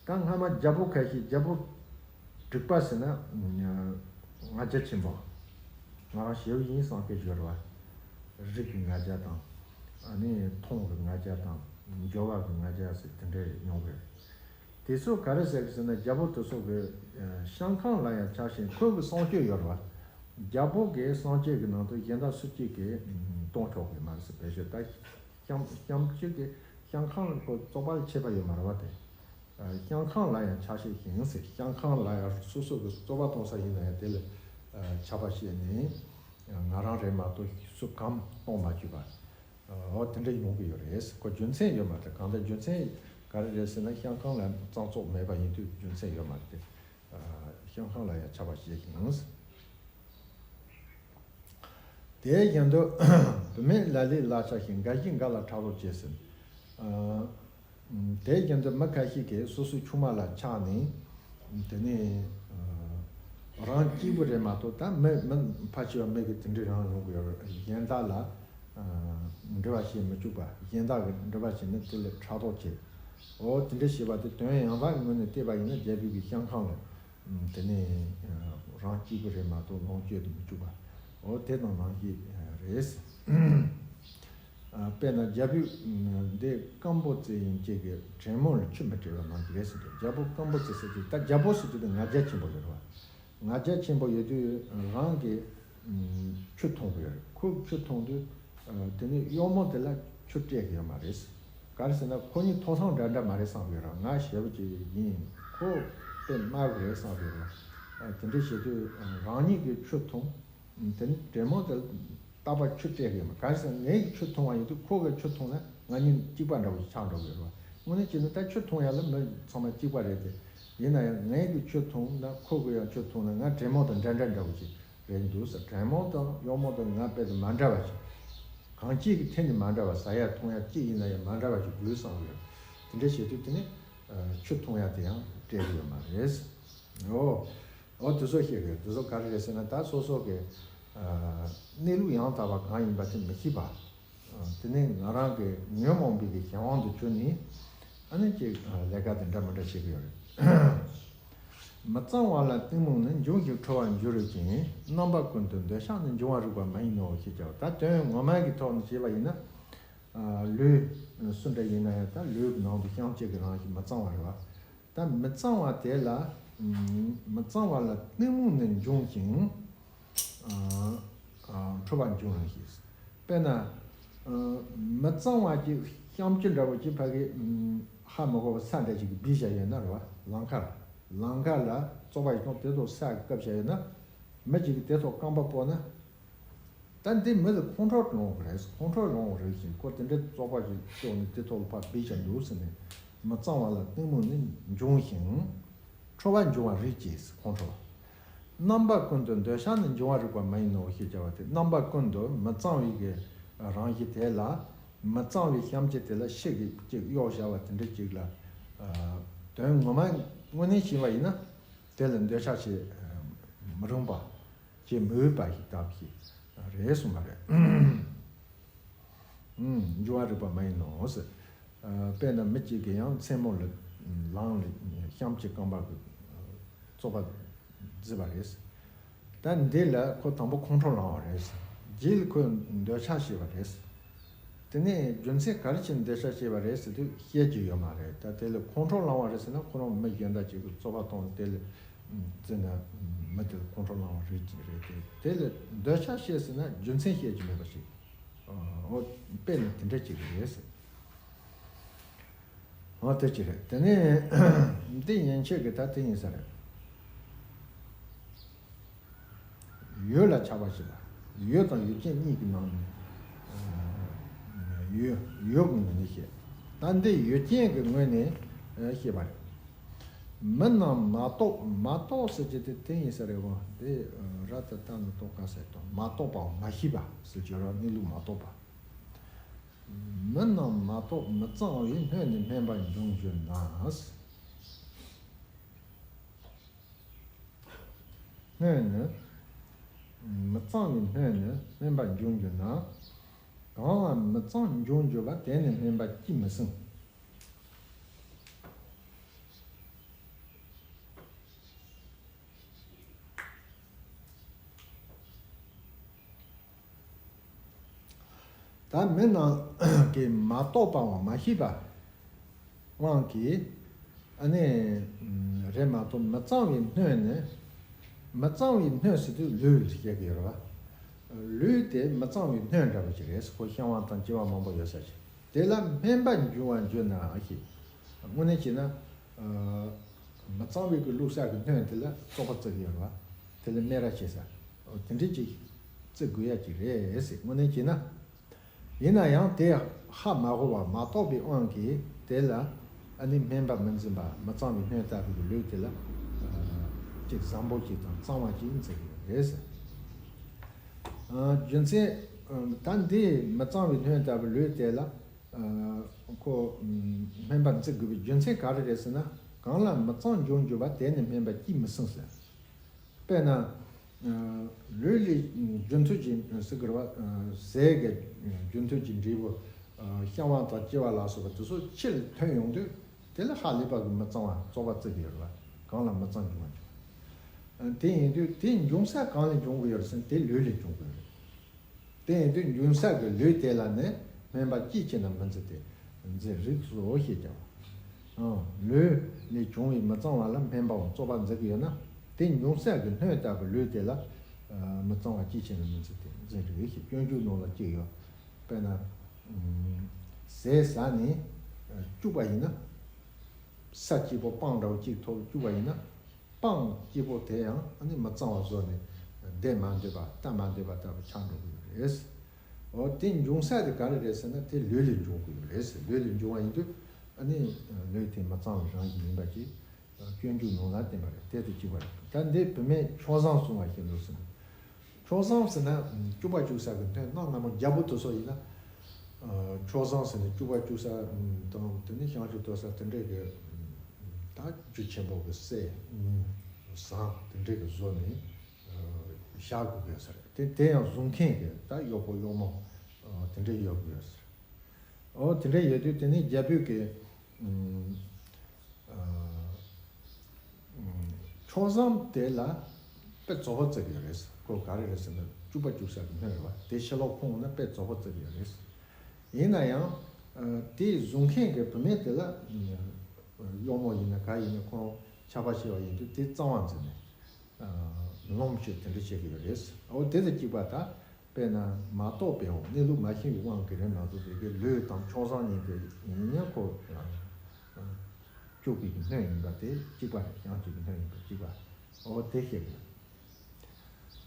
ད་སྔ་མ་རྒྱལ་པོ་ཁ་ཤས། རྒྱལ་པོ་དྲེགས་པ་ཟེར་ན་ང་རྒྱལ་ཆེན་པོ། ང་རང་ཞེ་པོ་ཡིན་བསམ་མཁན་ཞིག་ཡོད་རེད་བ། རིགས་ཀྱི་ང་རྒྱལ་དང་། ཨ་ནི་མཐོང་གི་ང་རྒྱལ་དང་། འབྱོར་བ་གི་ང་རྒྱལ་ཟེར་དེ་འདྲ་ཡོང་གི་རེད། དེ་ཚོ་ག་རེ་ཟེར་གི་ཟེར་ན། རྒྱལ་པོ་དེ་ཚོ་གི་ཤང་ཁང་ལ་ཡང་ཆ་ཤས། ཁོང་གི་གསང་སྤྱོད་ཡོད་རེད་བ། རྒྱལ་པོ་གི་གསང་སྤྱོད་ཀྱི་ནང་དུ་གཞན་དག་སུ་གཅིག་གིས་གཏོང་ཆོག་གི་མ་རེད་ཟེར། བེད་སྤྱོད་ད་ཤང་ཤང་སྤྱོད་ཀྱི་ཤང་ཁང་ལ་ཁོ་བཙོག་པ་ལ་ཆད་པ་ཡོད་མ་རེད་བ། དེ་ཤང་ཁང་ལ་ཡང་ཆ་ཤས་ཤིང་ཟེར། ཤང་ཁང་ལ་ཡང་སོ་སོ་གི་བཙོག་པ་གཏོང་ས་ཡིན་ན་ཡང་དེ་ལ་ཆད་པ་བཤད་ནས། ང་རང་རེད་མ་གཏོགས་སུ་གང་གཏོང་མ་བཅུག་པ། འོ་དེ་འདྲ་ཡོང་གི་ཡོད་རེད། ཁོ་རྒྱུ་མཚན་ཡོད་མ་རེད། གང་ལྟར་རྒྱུ་མཚན་ག་རེ་རེད་ཟེར་ན། ཤང་ཁང་ལ་གཙང་བཙོག་མེད་པ་ཡིན་དུས་རྒྱུ་མཚན་ཡོད་མ་རེད་དེ། ཤང་ཁང་ལ་ཡང་ཆད་པ་བཤད་ཤིང་། དེ་བཞིན་དུ་བུད་མེད་ལ་ལས་ལ་ཆགས་ཤིང་། འགའ་ཞིག་འགའ་ལ་ཕྲག་དོག་སྐྱེ་ཟེར། དེ་བཞིན་དུ་མི་ཁ་ཤས་ཀྱིས་སོ་སོའི་ཆུང་མ་ལ་ཆགས་ནས། དེ་ནས་རང་གཅིག་པུ་རེད་མ་གཏོགས། ད་མི་མི་ཕལ་ཆེ་བ་མི་གི་དེ་འདྲའི་རང་ཡོང་གི་ཡོད་རེད། གཞན་དག་ལ་འབྲེལ་བ་བྱེད་མི་བཅུག་པ། གཞན་དག་གི་འབྲེལ་བ་བྱས་ན་དེ་ལ་ཕྲག་དོག་བྱེད། འོ་དེ་འདྲ་བྱེད་པ་དེ་དོན་ཡང་དག་ངོས་ནས་བལྟས་པ་ཡིན་ན། རྒྱལ་པོའི་གི་ཤང་ཁང་ལ། དེ་ནས་རང་གཅིག་པུ་རེད་མ་གཏོགས་ལོངས་སྤྱོད་དུ་མི་བཅུག་པ། འོ་དེ་དང་ནང་བཞིན་རེད། དཔེར་ན་རྒྱལ་པོ་འདི་སྐམ་པོ་ཙི་ཡིན་ཅིག་གི་དྲེད་མོང་ལ་ཆུ་མི་སྤྲད་པ་ནང་བཞིན་རེད་ཟེར་དུས། རྒྱལ་པོ་སྐམ་པོ་ཙི་ཟེར་དུས། ད་རྒྱལ་པོ་ཟེར་དུས་ང་རྒྱལ་ཆེན་པོ་ཡོད་རེད་བ། ང་རྒྱལ་ཆེན་པོ་ཡོད་དུས་རང་གིས་ཆུ་འཐུང་གི་ཡོད་རེད། ཁོས་ཆུ་འཐུང་དུས། དེ་ནས་གཡོག་མོ་དེ་ལ་ཆུ་སྤྲད་གི་ཡོད་མ་རེད། ག་རེ་ཟེར་ན་ཁོ་གཉིས་ཐོག་མཚམས་འདྲ་འདྲ་མ་རེད་བསམ་གི་ཡོད་རེད། ང་ཞེ་པོ་ཅིག་ཡིན། ཁོ་དཔེ་དམའ་གི་རེད་བསམ་གི་ཡོད་རེད། དེ་འདྲ་བྱེད་དུས་རང་ཉིད་ཀྱིས་ཆུ་འཐུང་། དེ་ནས་དྲེད་མོང་དེ་རྟག་པར་ཆུ་སྤྲད་གི་ཡོད་མ་རེད། ག་རེ་ཟེར་ན་ངའི་གི་ཆུ་འཐུང་བ་ཡིན་དུས་ཁོ་གི་ཆུ་འཐུང་ན་ང་གཉིས་གཅིག་པ་འདྲ་བོ་ཞིག་ཆགས་འགྲོ་གི་རེད་བ། དངོས་གནས་བྱས་ན་ད་ཆུ་འཐུང་ཡ་ལ་མི་ཚང་མ་གཅིག་པ་རེད་དེ། ཡིན་ན་ཡང་ངའི་གི་ཆུ་འཐུང་ན་ཁོ་གི་ཡང་ཆུ་འཐུང་ན་ང་དྲེད་མོང་དང་འདྲ་འདྲ་འདྲ་བོ་ཅིག་རེད་འདུག་ཟེར། དྲེད་མོང་དང་གཡོག་མོ་དང་ང་དཔེ་དེ་མ་འདྲ་བ་ཞིག། གང་ཅིའི་གི་ཐད་ནས་མ་འདྲ་བ། ཟ་ཡ་འཐུང་ཡ་ཅི་ཡིན་ན་ཡང་མ་འདྲ་བ་ཞིག་དགོས་བསམ་ཡོད། དེ་འདྲ་བྱེད་དུས་དེ་ནི་ཆུ་འཐུང་ཡ་དེ་ཡང་སྤྲད་གི་ཡོད་མ་རེད། འོ། འོ་དེ་ཚོ་བཤད་གི་ཡོད། དེ་ཚོ་ག་རེ་རེད་ཟེར་ན། ད་སོ་སོ་གི་གནས་ལུགས་ཡང་དག་པ་གང་ཡིན་པ་དེ་མི་ཤེས་པ། དེ་ནས་ང་རང་གི་ཉོན་མོངས་པའི་གི་གཞན་དབང་དུ་གྱུར་ནས། ཨ་ནི་ཅིག་ལས་ཀ་དེ་འདྲ་མི་འདྲ་བྱེད་གི་ཡོད་རེད། མི་གཙང་བ་ལ་གཏི་མུག་ནི། འབྱུང་ཞིང་འཁྲུལ་བར་འགྱུར་རོ་ཞེས། རྣམ་པ་ཀུན་ཏུ་འདོད་ཆགས་ནི། འབྱུང་བ་རིགས་པ་མ་ཡིན་ནོ་ཞེས་བྱ་བ། ད་དོན་ངོ་མ་གི་ཐོག་ནས་བྱས་པ་ཡིན་ན། ལུས་སུ་འདྲ་ཡིན་ན་ཡང་ད་ལུས་ཀྱི་ནང་དུ་བཤང་གཅི་གི་རང་བཞིན་མི་གཙང་བ་རེད་བ། ད་མི་གཙང་བ་དེ་ལ། མི་གཙང་བ་ལ་གཏི་མུག་ནི་འབྱུང་ཞིང་འཁྲུལ་བར་འགྱུར་རོ་ཞེས། དཔེར་ན། མི་གཙང་བ་ཅིག་བཤང་གཅི་འདྲ་བོ་ཅིག་ཕ་གི་ཧ་མི་གོ་བ་ས་འདྲ་ཅིག་གིས་སྦས་བཞག་ཡོད་ན་རེད་བ། ལམ་ཁར། ལམ་ཁ་ལ་བཙོག་པ་ཞིག་བཏང་དེ་ཐོག་ས་གིས་བཀབ་བཞག་ཡོད་ན། མི་ཅིག་གིས་དེ་ཐོག་རྐང་པ་སྤོ་ན། ད་འདི་མི་ལ་ཁོང་ཁྲོ་ལངས་གི་རེད། ཁོང་ཁྲོ་ལངས་གི་རེད་ཅེས། ཁོ་དེ་འདྲའི་བཙོག་པ་ཞིག་བཙོག་ནས་དེ་ཐོག་ལ་ཕར་སྦས་བཞག་འདུག་ཟེར་ནས། མི་གཙང་བ་ལ་གཏི་མུག་ནི་འབྱུང་ཞིང་། འཁྲུལ་བར་འགྱུར་བ་རེད་ཅེས་ཁོང་ཁྲོ། རྣམ་པ་ཀུན་ཏུ་འདོད་ཆགས་ནི། འབྱུང་བ་རིགས་པ་མ་ཡིན་ནོ་ཞེས་བྱ་བ་སྟེ། རྣམ་པ་ཀུན་ཏུ་མི་གཙང་བའི་གི་རང་བཞིན་དེ་ལ། མི་གཙང་བའི་བཤང་གཅི་དེ་ལ་ཕྱི་གི་ཅིག་གཡོགས་བཞག་པ་དེ་འདྲ་ཅིག་ལ། དོན་ངོ་མ་དངོས་གནས་བྱས་པ་ཡིན་ན། དེ་ལ་འདོད་ཆགས་བྱེད་མི་རུང་བ། བྱེད་མི་འོས་པ་ཞིག་ལྟ་བུ་ཞིག་རེད་གསུངས་པ་རེད། འབྱུང་བ་རིགས་པ་མ་ཡིན་ནོ་ཟེར། དཔེར་ན་མི་གཅིག་གིས་ཡང་མཚན་མོ་ལ་ལམ་ལ་བཤང་གཅི་རྐང་པ་གིས་བཙོག་པ་བརྫིས་པ་རེད། ད་འདི་ལ་ཁོ་དང་པོ་ཁོང་ཁྲོ་ལངས་པ་རེད། རྗེས་ལ་ཁོས་འདོད་ཆགས་སྐྱེས་པ་རེད། དེ་ནས་རྒྱུ་མཚན་ག་རེ་བྱས་ནས་འདོད་ཆགས་སྐྱེས་པ་རེད་ཟེར་དུས་བཤད་རྒྱུ་ཡོད་མ་རེད། ད་དེ་ལ་ཁོང་ཁྲོ་ལངས་པ་རེད་ཟེར་ན། ཁོ་རང་མི་གཞན་དག་ཅིག་གིས་བཙོག་པ་བཏང་དེ་ལ་བརྫིས་ན་མི་དེ་ལ་ཁོང་ཁྲོ་ལངས་པ་རེད་ཀྱི་རེད་དེ། དེ་ལ་འདོད་ཆགས་སྐྱེས་ཟེར་ན་རྒྱུ་མཚན་བཤད་རྒྱུ་མེད་པ་ཞིག་འོ། དཔེ་ནི་དེ་འདྲ་ཅིག་རེད་ཟེར། འོ་དེ་ཅི་རེད། དེ་ནས་འདི་ཡན་ཆད་ཀྱི་ད་དེ་ཡིན་ས་རེད། ཡུལ་ལ་ཆགས་པ་ཞིག་ལ། ཡུལ་དང་ཡུལ་ཅན་གཉིས་ཀྱི་ནང་ནས། ཡུལ་ཡུལ་གྱི་ངོས་ནས་བཤད། ད་འདི་ཡུལ་ཅན་གྱི་ངོས་ནས་བཤད་པ་རེད། མི་རྣམས་མ་རྟོགས། མ་རྟོགས་ཟེར་གྱི་དེ་དེ་ཡིན་ས་རེད་བ། འདི་ར་ད་ལྟ་ནི་རྟོགས་དཀའ་ས་དང་། མ་རྟོགས་པའམ་མ་ཤེས་པ་ཟེར་གྱི་ར། གནས་ལུགས་མ་རྟོགས་པ། མི་རྣམས་མ་རྟོགས་མི་གཙང་བའི། སྣོད་ནི་སྨན་པ་འབྱུང་གྱུར་ན། སྣོད་ནི། མི་གཙང་བའི་སྣོད་ནི་སྨན་པ་འབྱུང་གྱུར་ན། གང་ལ་མི་གཙང་འབྱུང་གྱུར་པ། དེ་ནི་སྨན་པ་ཅིས་མི་ཟིན། ད་མི་རྣམས་ཀྱིས་མ་རྟོགས་པའམ་མ་ཤེས་པ་དབང་གིས། ཨ་ནི་རེད་མ་གཏོགས་མི་གཙང་བའི་སྣོད་ནི། མི་གཙང་བའི་སྣོད་ཟེར་དུས་ལུས་ལ་བཤད་ཀྱི་ཡོད་རེད་བ། ལུས་དེ་མི་གཙང་བའི་སྣོད་འདྲ་བ་ཞིག་རེད། ཁོ་བཤང་བ་དང་གཅི་བ་མང་པོ་ཡོད་ས་ཞིག། དེ་ལ་སྨན་པ་འབྱུང་བར་འགྱུར་ན་ཞེས། དངོས་གནས་བྱས་ན། མི་གཙང་བའི་གི་བླུགས་ས་གི་སྣོད་དེ་ལ་བཙོག་པ་བརྩི་གི་ཡོད་རེད་བ། དེ་ལ་སྨན་ར་བྱེད་ས། དེ་འདྲ་ཅིག་བརྩི་དགོས་ཡ་ཅིག་རེད་ཟེར། དངོས་གནས་བྱས་ན། ཡིན་ན་ཡང་དེ་ཧ་མ་གོ་བ་མ་རྟོགས་པའི་དབང་གིས་དེ་ལ་ཨ་ནི་སྨན་པ་མི་འཛིན་པ། མི་གཙང་བའི་སྣོད་ལྟ་བུའི་ལུས་དེ་ལ་ཨ་ཅིག་བཟང་པོ་ཅིག་དང་གཙང་བ་ཅིག་འཛིན་གྱི་རེད་ཟེར། ཨ་རྒྱུ་མཚན། ཨ་ད་འདི་མི་གཙང་བའི་སྣོད་ལྟ་བུའི་ལུས་དེ་ལ་ཨ་ཁོ་ཨ་ སྨན་པ་འཛིན་དགོས་པའི་རྒྱུ་མཚན་ག་རེ་རེད་ཟེར་ན། གང་ལ་མི་གཙང་འབྱུང་གྱུར་པ། དེ་ནི་སྨན་པ་ཅིས་མི་ཟིན་ཟེར། དཔེར་ན། ལུས་ལས་རྒྱུ་འཐོན་གྱི་ཟེར་གི་རེད་བ། ཟས་ཀྱི་རྒྱུ་འཐོན་གྱི་འབྲས་བུ། བཤང་བ་དང་གཅི་བ་ལ་སོགས་པ་དེ་ཚོ་ཕྱི་ལ་ཐོན་ཡོང་དུས། དེ་ལ་ཧ་ལས་པ་གི་མི་གཙང་བ་བཙོག་པ་བརྩི་གི་ཡོད་རེད་བ། གང་ལ་མི་གཙང་འབྱུང་བ་འབྱུང་། དེ་ཡིན་དུས་དེ་འབྱུང་ས་གང་ལས་འབྱུང་གི་ཡོད་རེད་ཟེར་ན། དེ་ལུས་ལས་འབྱུང་གི་ཡོད་རེད། དེ་ཡིན་དུས་འབྱུང་ས་གི་ལུས་དེ་ལ་ནི་སྨན་པ་ཅིས་བྱས་ན་མི་འཛིན་ཏེ། འཛིན་རིགས་སོ་ཞེས་བྱ་བ། ལུས་ལས་བྱུང་བའི་མི་གཙང་བ་ལ་སྨན་པའང་བཙོག་པ་འཛིན་གྱི་ཡོད་ན། དེ་འབྱུང་ས་གི་སྣོད་ལྟ་བུ་ལུས་དེ་ལ་མི་གཙང་བ་ཅིས་བྱས་ན་མི་འཛིན་ཏེ། འཛིན་རིགས་ཞེས་སྤྱོད་འཇུག་ནང་ལ་གཅིག་ཡོད། དཔེར་ན། ཟས་ཟ་ནས་སྐྱུག་པ་ཡིན་ན། ས་སྐྱིད་པོ་སྤང་འདྲ་བོ་གཅིག་ཐོག་སྐྱུག་པ་ཡིན་ན། སྤང་སྐྱིད་པོ་དེ་ཡང་ཨ་ནི་མི་གཙང་བ་བཟོ་ནས་བསྡད་མ་འདོད་པ་ལྟ་མ་འདོད་པ་ལྟ་བུ་ཆགས་འགྲོ་གི་ཡོད་རེད། འོ་དེ་འབྱུང་ས་དེ་ག་རེ་རེད་ཟེར་ན། དེ་ལུས་ལས་འབྱུང་གི་ཡོད་རེད། ལུས་ལས་འབྱུང་བ་ཡིན་དུས་ཨ་ནི་ལུས་དེ་མི་གཙང་བའི་རང་བཞིན་ཡིན་པ་ཅིག་སྤྱོད་འཇུག་ནང་ལ་བསྟན་པ་རེད། དེ་དང་གཅིག་པ་རེད། ད་འདི་བུད་མེད་ཆོས་བཟང་གསུང་བ་ཞིག་འདུག་ཟེར་ན། ཆོས་བཟང་ཟེར་ན་སྐྱུག་པ་སྐྱུག་ས་གི་སྣོད། གནའ་སྔ་མོ་རྒྱལ་པོ་དེ་ཚོ་ཡིན་ན། ཆོས་བཟང་ཟེར་ནས་སྐྱུག་པ་སྐྱུག་ས་དང་། དེ་ནས་བཤང་གཅི་གཏོར་ས་དེ་འདྲས་ཀྱི། ད་རྒྱུ་ཆེན་པོ་གི་སྲས་དངུལ་ཟངས་དེ་འདྲས་ཀྱི་བཟོ་ནས་བཞག་དགོས་ཀྱི་ཡོད་ས་རེད། དེ་དེ་ཡང་བཟོ་མཁན་གྱི་ད་གཡོག་པོ་གཡོག་མོ་དེ་འདྲས་ཡོད་དགོས་ཡོད་ས་རེད། འོ་དེ་འདྲས་ཡོད་དུས་དེ་ནས་རྒྱལ་པོས་ཀྱི། ཨ། ཨ། ཆོས་བཟང་དེ་ལ་དཔེ་བཙོག་པ་བརྩི་གི་ཡོད་རེད། ཁོ་ག་རེ་རེད་ཟེར་ན་སྐྱུག་པ་སྐྱུག་ས་གི་སྣོད་རེད་བ། དེ་ཕྱི་ལོགས་ཁོང་ན་དཔེ་བཙོག་པ་བརྩི་གི་ཡོད་རེད། ཡིན་ན་ཡང་། ཨ། དེ་བཟོ་མཁན་གྱི་བུད་མེད་དེ་ལ། ཨ། གཡོག་མོ་ཡིན་ན་ག་ཡིན་ན་ཁོང་ཆགས་པ་བྱས་པ་ཡིན་དུས་དེ་གཙང་བ་འཛིན་ནས། ཨ། ལོངས་སྤྱོད་དེ་འདྲ་བྱེད་ཀྱི་ཡོད་རེད། འོ་དེ་དང་གཅིག་པ་ད། དཔེར་ན་མ་རྟོགས་པའི་འོག་གནས་ལུགས་མ་ཤེས་པའི་དབང་གིས་རེད་མ་གཏོགས། དེ་གའི་ལུས་དང་ཆོས་བཟང་གཉིས་དེ་ཡིན་ཡང་ཁོ་སྐྱུག་པའི་སྣོད་ཡིན་པ་དེ་གཅིག་པ་རེད། བཤང་གཅི་གི་སྣོད་ཡིན་པ་གཅིག་པ། འོ་དེ་ཤེས་དགོས།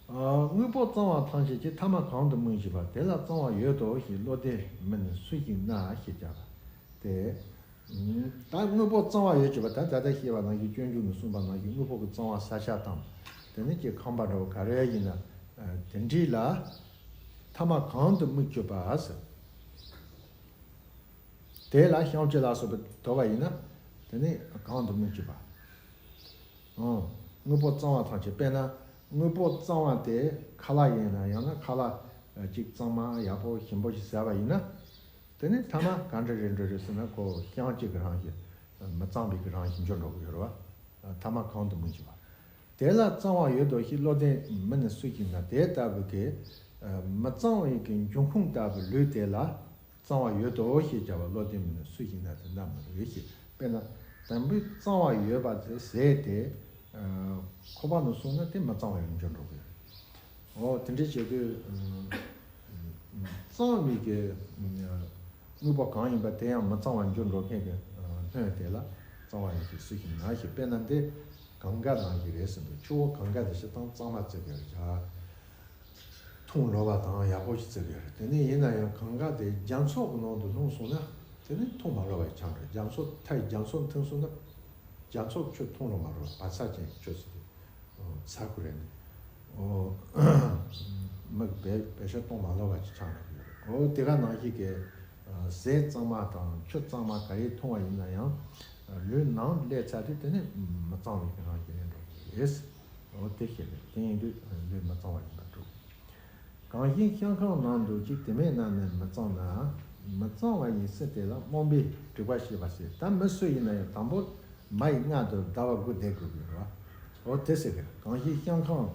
ཨ། དངོས་པོ་གཙང་བ་ཐམས་ཅད་ཀྱི། ཐ་མ་གང་དུ་དམིགས་གྱུར་པ། དེ་ལ་གཙང་བ་ཡོད་དོ་ཞེས་བློ་ལྡན་མི་ནི་སུ་ཞིག་ན་ཞེས་བྱ་བ་སྟེ། ད་དངོས་པོ་གཙང་བ་ཡོད་ཀྱི་བ། ད་ད་ལྟ་བཤད་པ་ནང་བཞིན་སྤྱོད་འཇུག་ནས་གསུངས་པ་ནང་བཞིན་དངོས་པོ་གི་གཙང་བ་ས་ཆ་དང་། དེ་ནས་ཀྱི་ཁང་པ་འདྲ་བོ་ག་རེ་ཡིན་ན། ཨ། དེ་འདྲའི་ལ་ཐ་མ་གང་དུ་དམིགས་གྱུར་པ་ཟེར། དེ་ལ་བཤང་གཅི་ལ་སོགས་པ་དོར་བ་ཡིན་ན། དེ་ནི་གང་དུ་དམིགས་གྱུར་པ། ཨང་། དངོས་པོ་གཙང་བ་ཐམས་ཅད། དཔེར་ན་དངོས་པོ་གཙང་བ་དེ་ཁ་ལག་ཡིན་ན། ཡང་ན་ཁ་ལག་ཅིག་གཙང་མ་ཡག་པོ་ཞིམ་པོ་ཞིག་ཟ་བ་ཡིན་ན། དེ་ནི་ཐ་མ་ག་འདྲ་རེད་འགྲོ་རེད་ཟེར་ན། ཁོ་བཤང་གཅི་གི་རང་བཞིན། མི་གཙང་བའི་གི་རང་བཞིན་འགྱུར་འགྲོ་གི་ཡོད་རེད་བ། ཐ་མ་གང་དུ་དམིགས་གྱུར་པ། དེ་ལ་གཙང་བ་ཡོད་དོ་ཞེས་བློ་ལྡན་མི་ནི་སུ་ཞིག་ན། དེ་ལྟ་བུ་གི་མི་གཙང་བའི་གི་འབྱུང་ཁུངས་ལྟ་བུ་ལུས་དེ་ལ་གཙང་བ་ཡོད་དོ་ཞེས་བྱ་བ་བློ་ལྡན་མི་ནི་སུ་ཞིག་ན་དེ་ན་མི་རེད་ཞེས། དཔེར་ན་དང་པོའི་གཙང་བ་ཡོད་པ་དེ་ཟས་དེ། ཨ། ཁོ་པ་ནས་བཟུང་ན་དེ་མི་གཙང་བའི་རིགས་འགྱུར་འགྲོ་གི་ཡོད་རེད། འོ་དེ་འདྲ་བྱེད་དུས། ཨ། གཙང་བའི་གི། ཨ། དངོས་པོ་གང་ཡིན་པ་དེ་ཡང་མི་གཙང་བར་འགྱུར་འགྲོ་མཁན་གྱི། ཨ། སྣོད་དེ་ལ་གཙང་བ་ཡིན་ཞེས་སུ་ཞིག་ན་ཞེས། དཔེར་ན་འདི་གངྒཱ་ནང་བཞིན་རེད་ཟེར་འདུག་ཆུ་བོ་གངྒཱ་དེ་སྤྱིར་བཏང་གཙང་མ་བརྩི་གི་རེད། འཐུང་ལོ་བ་དང་ཡག་པོ་ཞིག་བརྩི་གི་རེད། དེ་ནས་ཡིན་ན་ཡང་གངྒཱ་དེ་རྒྱ་མཚོ་གི་ནང་དུ་ལྷུང་སོང་ན། དེ་ནི་འཐུང་མ་ལོ་བ་ཆགས་འགྲོ། རྒྱ་མཚོ་མཐའི་རྒྱ་མཚོ་མཐུང་སོང་ན། རྒྱ་མཚོ་ཆུ་འཐུང་ལོ་མ་རོ། བག་ཚ་ཅན་ཆུ་ཟེར་དུས། ཚ་ཁུ་རེད་ནི། ཨོ། མི་བེ་བེ་ཤ་གཏོང་མ་ལོ་བ་ཅིག་ཆགས་འགྲོ་གི་ཡོད་རེད། ཨོ་དེ་ག་ནང་བཞིན་གྱི། ཟས་གཙང་མ་དང་ཆུ་གཙང་མ་ག་རེ་འཐུང་བ་ཡིན་ན་ཡང་། ལུས་ནང་སླེབས་ཚར་དུས་དེ་ནི་མི་གཙང་བའི་གི་རང་བཞིན་ལེན་འགྲོ་གི་རེད། ཨོ་དེ་ཤེས་རེད། དེ་ཡིན་དུས་ལུས་མི་གཙང་བ་ཡིན་པ་འགྲོ། གང་ཞིག་བཤང་ཁང་ནང་འདུག་ཅིང་། དེ་མེད་ན་ནི་མི་གཙང་ན། མི་གཙང་བ་ཡི་སྲིན་དེ་ལ། རྨོངས་པས་དྲེགས་པ་བྱེད་པ་ཟེར། ད་མི་སུ་ཡིན་ན་ཡང་དང་པོ་མ་ཡི་མངལ་དུ་ཟླ་བ་དགུ་བསྡད་དགོས་ཀྱི་རེད་བ། འོ་དེ་ཟེར་གི། གང་ཞིག་བཤང་ཁང་།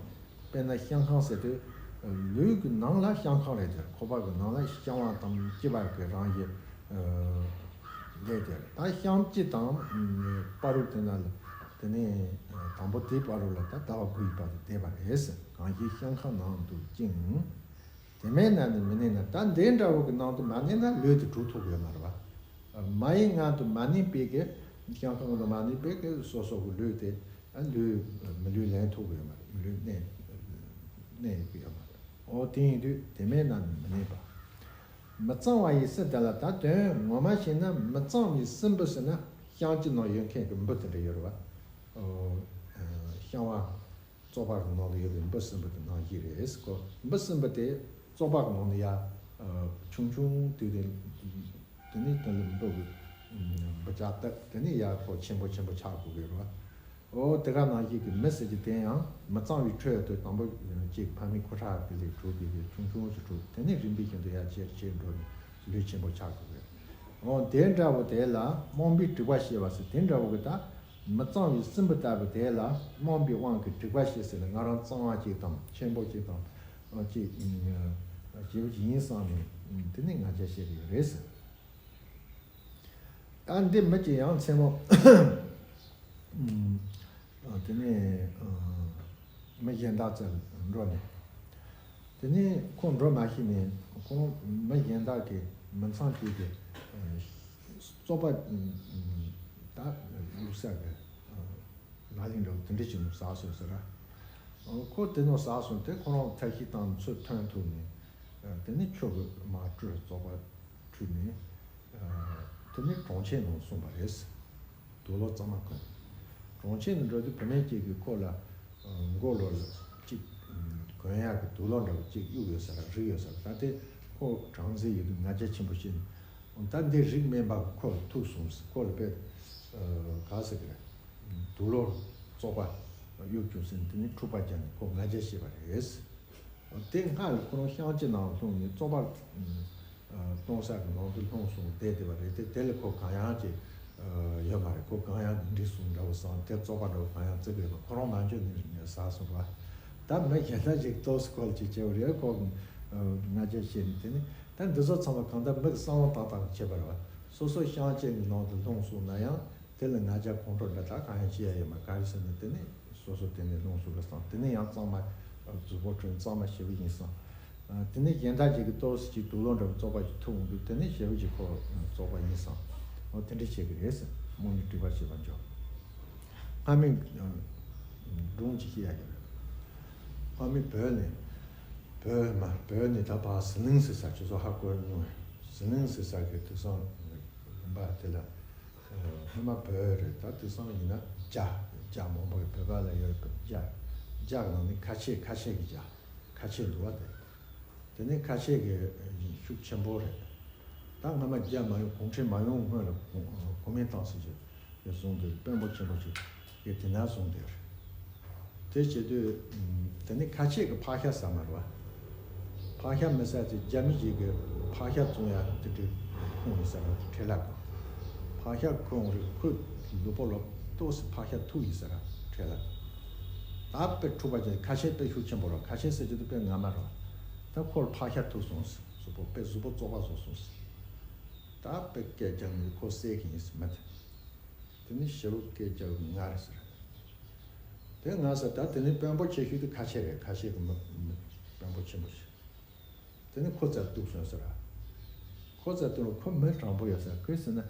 དཔེར་ན་བཤང་ཁང་ཟེར་དུས། ལུས་ཀྱི་ནང་ལ་བཤང་ཁང་རེད་དེ། ཁོག་པ་གི་ནང་ལ་བཤང་བ་དང་གཅི་བ་གི་རང་བཞིན། ལས་དེ་ད་བཤང་གཅི་དང་བར་དུ་དེ་ན་ལ། དེ་ནས་དང་པོ་དེའི་བར་དུ་ལ་ད་ཟླ་བ་དགུ་ཡི་བར་དུ་བསྡད་པ་རེད། གང་ཞིག་བཤང་ཁང་ནང་འདུག་ཅིང་། དེ་མེད་ན་ནི་མི་གནས་ན། ད་འདི་འདྲ་བོ་གི་ནང་དུ་མ་གནས་ན་ལུས་དེ་གྲུབ་ཐུབ་ཀྱི་ཡོད་མ་རེད་བ། མ་ཡི་མངལ་དུ་མ་གནས་པའི་གི། བཤང་ཁང་དུ་མ་གནས་པའི་གི་སོ་སོ་གི་ལུས་དེ། ལུས་མི་ལུས་ལེན་ཐུབ་ཀྱི་ཡོད་མ་རེད། མི་ལུས་གནས་གནས་ཡོད་ཀྱི་ཡོད་མ་རེད། འོ་དེ་ཡིན་དུས་དེ་མེད་ན་ནི་མི་གནས་པ། མི་གཙང་བ་ཡི་སྲིན་དེ་ལ། ད་དོན་ངོ་མ་བྱས་ན་མི་གཙང་བའི་སྲིན་འབུ་ཟེར་ན་བཤང་གཅི་ནང་ཡོད་མཁན་གྱི་འབུ་དེ་འདྲ་ཡོད་རེད་བ། ཨོ། བཤང་བ་བཙོག་པ་གི་ནང་དུ་ཡོད་པའི་འབུ་སྲིན་འབུ་དེ་ནང་བཞིན་རེད་ཟེར་གོ། འབུ་སྲིན་འབུ་དེ་བཙོག་པ་གི་ནང་དུ་ཡ། ཨ། ཆུང་ཆུང་དུས་དེ། དེ་ནས་དེ་ལ་འབུ་གི་འབུ། བྱ་སྟབས་དེ་ནས་ཡར་ཁོ་ཆེན་པོ་ཆེན་པོ་ཆགས་དགོས་ཀྱི་རེད་བ། འོ་དེ་ག་ནང་བཞིན་གྱི་མི་ཟེར་གྱི་དེ་ཡང་མི་གཙང་བའི་ཁྲོད་དུ་དང་པོ་གཅིག་ཕ་མའི་ཁུ་ཁྲག་གི་ལས་གྲུབ་པའི་གི་ཆུང་ཆུང་ཞིག་གྲུབ། དེ་ནས་རིམ་པས་བཞིན་དུ་ཡར་ཆེར་ཆེར་འགྲོ་ནས་ལུས་ཆེན་པོ་ཆགས་དགོས་ཀྱི་རེད། འོ་དེ་འདྲ་བོ་དེ་ལ་རྨོངས་པའི་དྲེགས་པ་བྱེད་པ་ཟེར། དེ་འདྲ་བོ་གི་ད་མི་གཙང་བའི་སྲིན་བུ་ལྟ་བུ་དེ་ལ་རྨོངས་པའི་དབང་གིས་དྲེགས་པ་བྱེད་ཟེར་ནས། ང་རང་གཙང་བ་ཅིག་དང་ཆེན་པོ་ཅིག་དང་ཅིག་ཞེ་པོ་ཅིག་ཡིན་བསམ་ནས་དེ་ནས་ང་རྒྱལ་བྱེད་ཀྱི་ཡོད་རེད་ཟེར། ད་འདི་མི་གཅིག་ཡང་མཚན་མོ་དེ་ནས་མི་གཞན་དག་རྩར་འགྲོ་ནས། དེ་ནས་ཁོ་འགྲོ་མ་ཤེས་ནས་ཁོ་མི་གཞན་དག་གི་མི་ཚང་གཅིག་གི་བཙོག་པ་ད་བླུགས་ས་གི་ལག་ལེན་འདྲ་བོ་དེ་འདྲ་ཅིག་བཟོས་སོང་ཟེར། ཁོ་དེ་ནས་བཟས་སོང་སྟེ་ཁོ་རང་ཐབས་ཤེས་བཏང་ཚུར་ཐོན་ཐུབ་ནས། དེ་ནས་ཁྱོ་གིས་མར་བཀྲོལ། བཙོག་པ་བཀྲུས་ནས། དེ་ནས་གྲོང་ཁྱེར་ནང་སོང་བ་རེད། དུག་ལོག་གཙང་མ་གོན། གྲོང་ཁྱེར་ནང་འགྲོ་དུས་བུད་མེད་ཅིག་གིས་ཁོ་ལ་མགོ་ལོག་ལ་གཅིག་གོན་ཡག་གི་དུག་ལོག་འདྲ་བོ་གཅིག་གཡུགས་ཡོད་ས་ར་རིག་ཡོད་ས་ར། ད་དེ་ཁོ་གྲང་ཟེར་ཡོད་དུས་ང་རྒྱལ་ཆེན་པོ་བྱས་ནས། ད་འདི་རིག་མེད་པ་ཁོ་ལ་ཐུག་སོང་ཟེར། ཁོ་ལ་དཔེ་ག་ཟེར་གི་རེད། དུག་ལོག་བཙོག་པ་གཡུགས་བྱུང་ཟེར་ནས་དེ་ནས་འཁྲུག་པ་རྒྱག་ནས་ཁོ་ང་རྒྱལ་བྱས་པ་རེད། དེ་སྔ་ལ་ཁོ་རང་ཤང་ཅིག་ནང་ལྷུང་ནས་བཙོག་པ་གཏོང་ས་གི་ནང་དུ་ལྷུང་སོང་བསྡད་བསྡད་པ་རེད་དེ། དེ་ལ་ཁོ་གང་ཡང་ཅིག་ཡོད་མ་རེད། ཁོ་གང་ཡང་འདི་འདྲ་སོང་འདྲ་བོ་བསམ་དེ་བཙོག་པ་འདྲ་བོ་གང་ཡང་བརྩི་གི་ཡོད་མ་རེད། ཁོ་རང་མ་འཇོན་ནས་ཟ་སོང་བ། ད་མི་གཞན་དག་ཅིག་ཏོག་ཙམ་ཁོ་ལ་ཅིག་བྱས་པ་རེད། ཁོ་ང་རྒྱལ་བྱས་ནས་དེ་ནས་ད་འདི་ཚོ་ཚང་མ་གང་ལྟར་མི་གི་བསམ་བློ་བཏང་སྟངས་ཀྱི་ཁྱད་པར་བ། སོ་སོ་ཤང་ཅིག་གི་ནང་དུ་ལྷུང་སོང་ན་ཡང་། དེ་ལ་ང་རྒྱལ་ཁོང་ཁྲོ་འདྲ་དག་གང་ཡང་བྱེད་ཡ་ཡོད་མ་རེད། ག་རེ་ཟེར་ན་དེ་ནས་སོ་སོ་དེ་ནས་ལྷུང་སོང་བསམ། དེ་ནས་ཡང་གཙང་མ་གཟུགས་པོ་ཁྲོད་གཙང་མ་ཞེ་པོ་ཡིན་བསམ། དེ་ནས་གཞན་དག་ཅིག་གིས་ཏོག་ཙམ་ཅིག་དུག་ལོག་འདྲ་བོ་བཙོག་པ་ཞིག་ཐུག་འོང་དུས་དེ་ནས་ཞེ་པོ་ཅིག་ཁོ་བཙོག་པ་ཡིན་བསམ། འོ་དེ་འདྲ་བྱེད་ཀྱི་རེད་ཟེར། རྨོངས་པའི་དྲེགས་པ་བྱེད་པ་འཇོག་སྔ་མོའི་སྒྲུང་ཅིག་བཤད་ཡ་ཡོད་རེད། སྔ་མོའི་བོད་ནས་བོད་མ་བོད་ནས་ད་ཕར་ཟི་ལིང་ཟེར་ས་ཁྱེད་ཚོ་ཧ་གོ་མྱོང་བས། ཟི་ལིང་ཟེར་ས་གི་དུས་སང་ལུང་པ་དེ་ལ། སྔོན་མ་བོད་རེད། ད་དེང་སང་ཡིན་ན་རྒྱ། རྒྱ་མང་པོ་ཡོད། བོད་པ་ལ་ཡོད་པ་རྒྱ། རྒྱ་ནང་ནས་ཁ་ཆེ། ཁ་ཆེ་གི་རྒྱ། ཁ་ཆེ་འདུག་བ་དེ། དེ་ནས་ཁ་ཆེ་གི་ཤུགས་ཆེན་པོ་རེད། ད་སྔ་མ་རྒྱ་མ་ཡོང་གུང་ཁྲན་མ་ཡོང་སྔོན་ལ་གོང་མའི་ཏང་སྲིད་ཀྱི་བཟུང་དུས་དཔོན་པོ་ཆེན་པོ་ཞིག་གིས་དེ་ན་བཟུང་དེ་རེད། དེ་བྱེད་དུས། དེ་ནི་ཁ་ཆེ་གི་ཕག་ཤ་ཟ་མ་རེད་བ། ཕག་ཤ་མི་ཟ་ཚེ་རྒྱ་མི་ཞིག་གི་ཕག་ཤ་བཙོང་ཡ་དེ་འདྲའི་ཁུངས་ཡིན་ས་ར་ཁྲེལ་ལ་གོ། ཕག་ཤ་ཁུངས་རེད། ཁོའི་ལུས་པོ་ལ་ཏོག་ཙམ་ཕག་ཤ་ཐུག་ཡིན་ས་ར་ཁྲེལ་ལ་གོ། ད་དཔེ་འཁྲུག་པ་ཅན། ཁ་ཆེ་དཔེ་ཤུགས་ཆེན་པོ་རེད། ཁ་ཆེ་ཟེར་རྒྱུ་དེ་དཔེ་ངར་མ་རེད་བ། ད་ཁོར་ཕག་ཤ་ཐུག་སོང་ཟེར། གཟུགས་པོ་དཔེ་གཟུགས་པོ་བཙོག་པ་བཟོ་སོང་ཟེར། ད་དཔེ་སྐད་རྒྱག་ནས་ཁོ་བསད་གི་ཡིན་ཟེར་མ་དེ། དེ་ནི་ཞེ་པོ་སྐད་རྒྱག་གི་ངར་ཟེར། དེ་ངར་ཟེར། ད་དེ་ནི་དཔོན་པོ་ཆེ་ཤོས་དེ་ཁ་ཆེ་རེད། ཁ་ཆེ་གི་མི་མི་དཔོན་པོ་ཆེན་པོ་ཞིག་དེ་ནི་ཁོ་རྩར་གཏུགས་སོང་ཟེར། ཁོ་རྩར་གཏུགས་ན་ཁོ་མི་དྲང་པོ་ཡོད་ཟེར། ག་རེ་ཟེར་ན།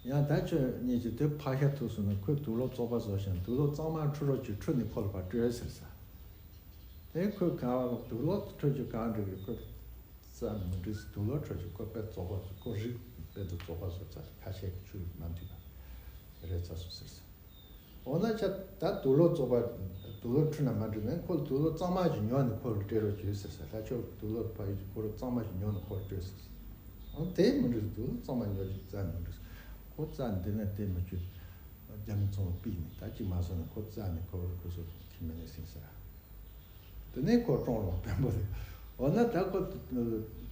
ཡང་ད་ཁྱོད་གཉིས་ཀྱིས་དེ་ཕག་ཤ་ཐུག་སོང་ན་ཁོས་དུག་ལོག་བཙོག་པ་བཟོ་ཞིང་དུག་ལོག་གཙང་མ་འཁྲུ་རོགས་བྱོས། འཁྲུས་ནས་ཁོ་ལ་ཕར་སྤྲོད་ཟེར་ཟེར། དེ་ཁོས་ག་བ་དུག་ལོག་འཁྲུ་རྒྱུ་གང་འགྲིག་རེད། ཁོས་རྩ་མི་འགྲིག་ཟེར། དུག་ལོག་འཁྲུ་རྒྱུ་ཁོ་དཔེ་བཙོག་པ་བཟོ། ཁོ་རིགས་དཔེ་དུ་བཙོག་པ་བཟོ་ཚར། ཁ་ཤས་ཀྱི་ཆུ་མ་མཐུན་པ་རེད་ཚར་སོང་ཟེར་ཟེར། འོ་ན་ཁྱོད་ད་དུག་ལོག་བཙོག་པ་དུག་ལོག་འཁྲུས་ན་མ་འགྲིག་མིན། ཁོ་ལ་དུག་ལོག་གཙང་མ་ཞིག་ཉོས་ནས་ཁོ་ལ་སྤྲད་རོགས་བྱོས་ཟེར་ཟེར། ད་ཁྱོད་དུག་ལོག་ཕ་ཡུལ་གྱི་ཁོ་ལ་གཙང་མ་ཞིག་ཉོས་ནས་ཁོ་ལ་སྤྲོད་ཟེར་ཟེར། འོ་དེ་མི་འགྲིག་དུག་ལོག་གཙང་མ་ཉོ་ཞིག་རྩ་མི་འགྲིག་ཁོ་རྩ་འདི་ན་དེ་མི་བཅུག་རྒྱ་མི་ཚོང་པ་པིག་ནས་ད་ཅིག་མ་བཟོ་ན་ཁོ་རྩ་ནས་ཁོ་ཁོ་ཚོ་ཁྱིམ་མི་ནས་ཟིན་ཟེར། དེ་ནས་ཁོ་གྲོངས་རོགས་དཔོན་པོ་རེད། འོ་ན་ད་ཁོ་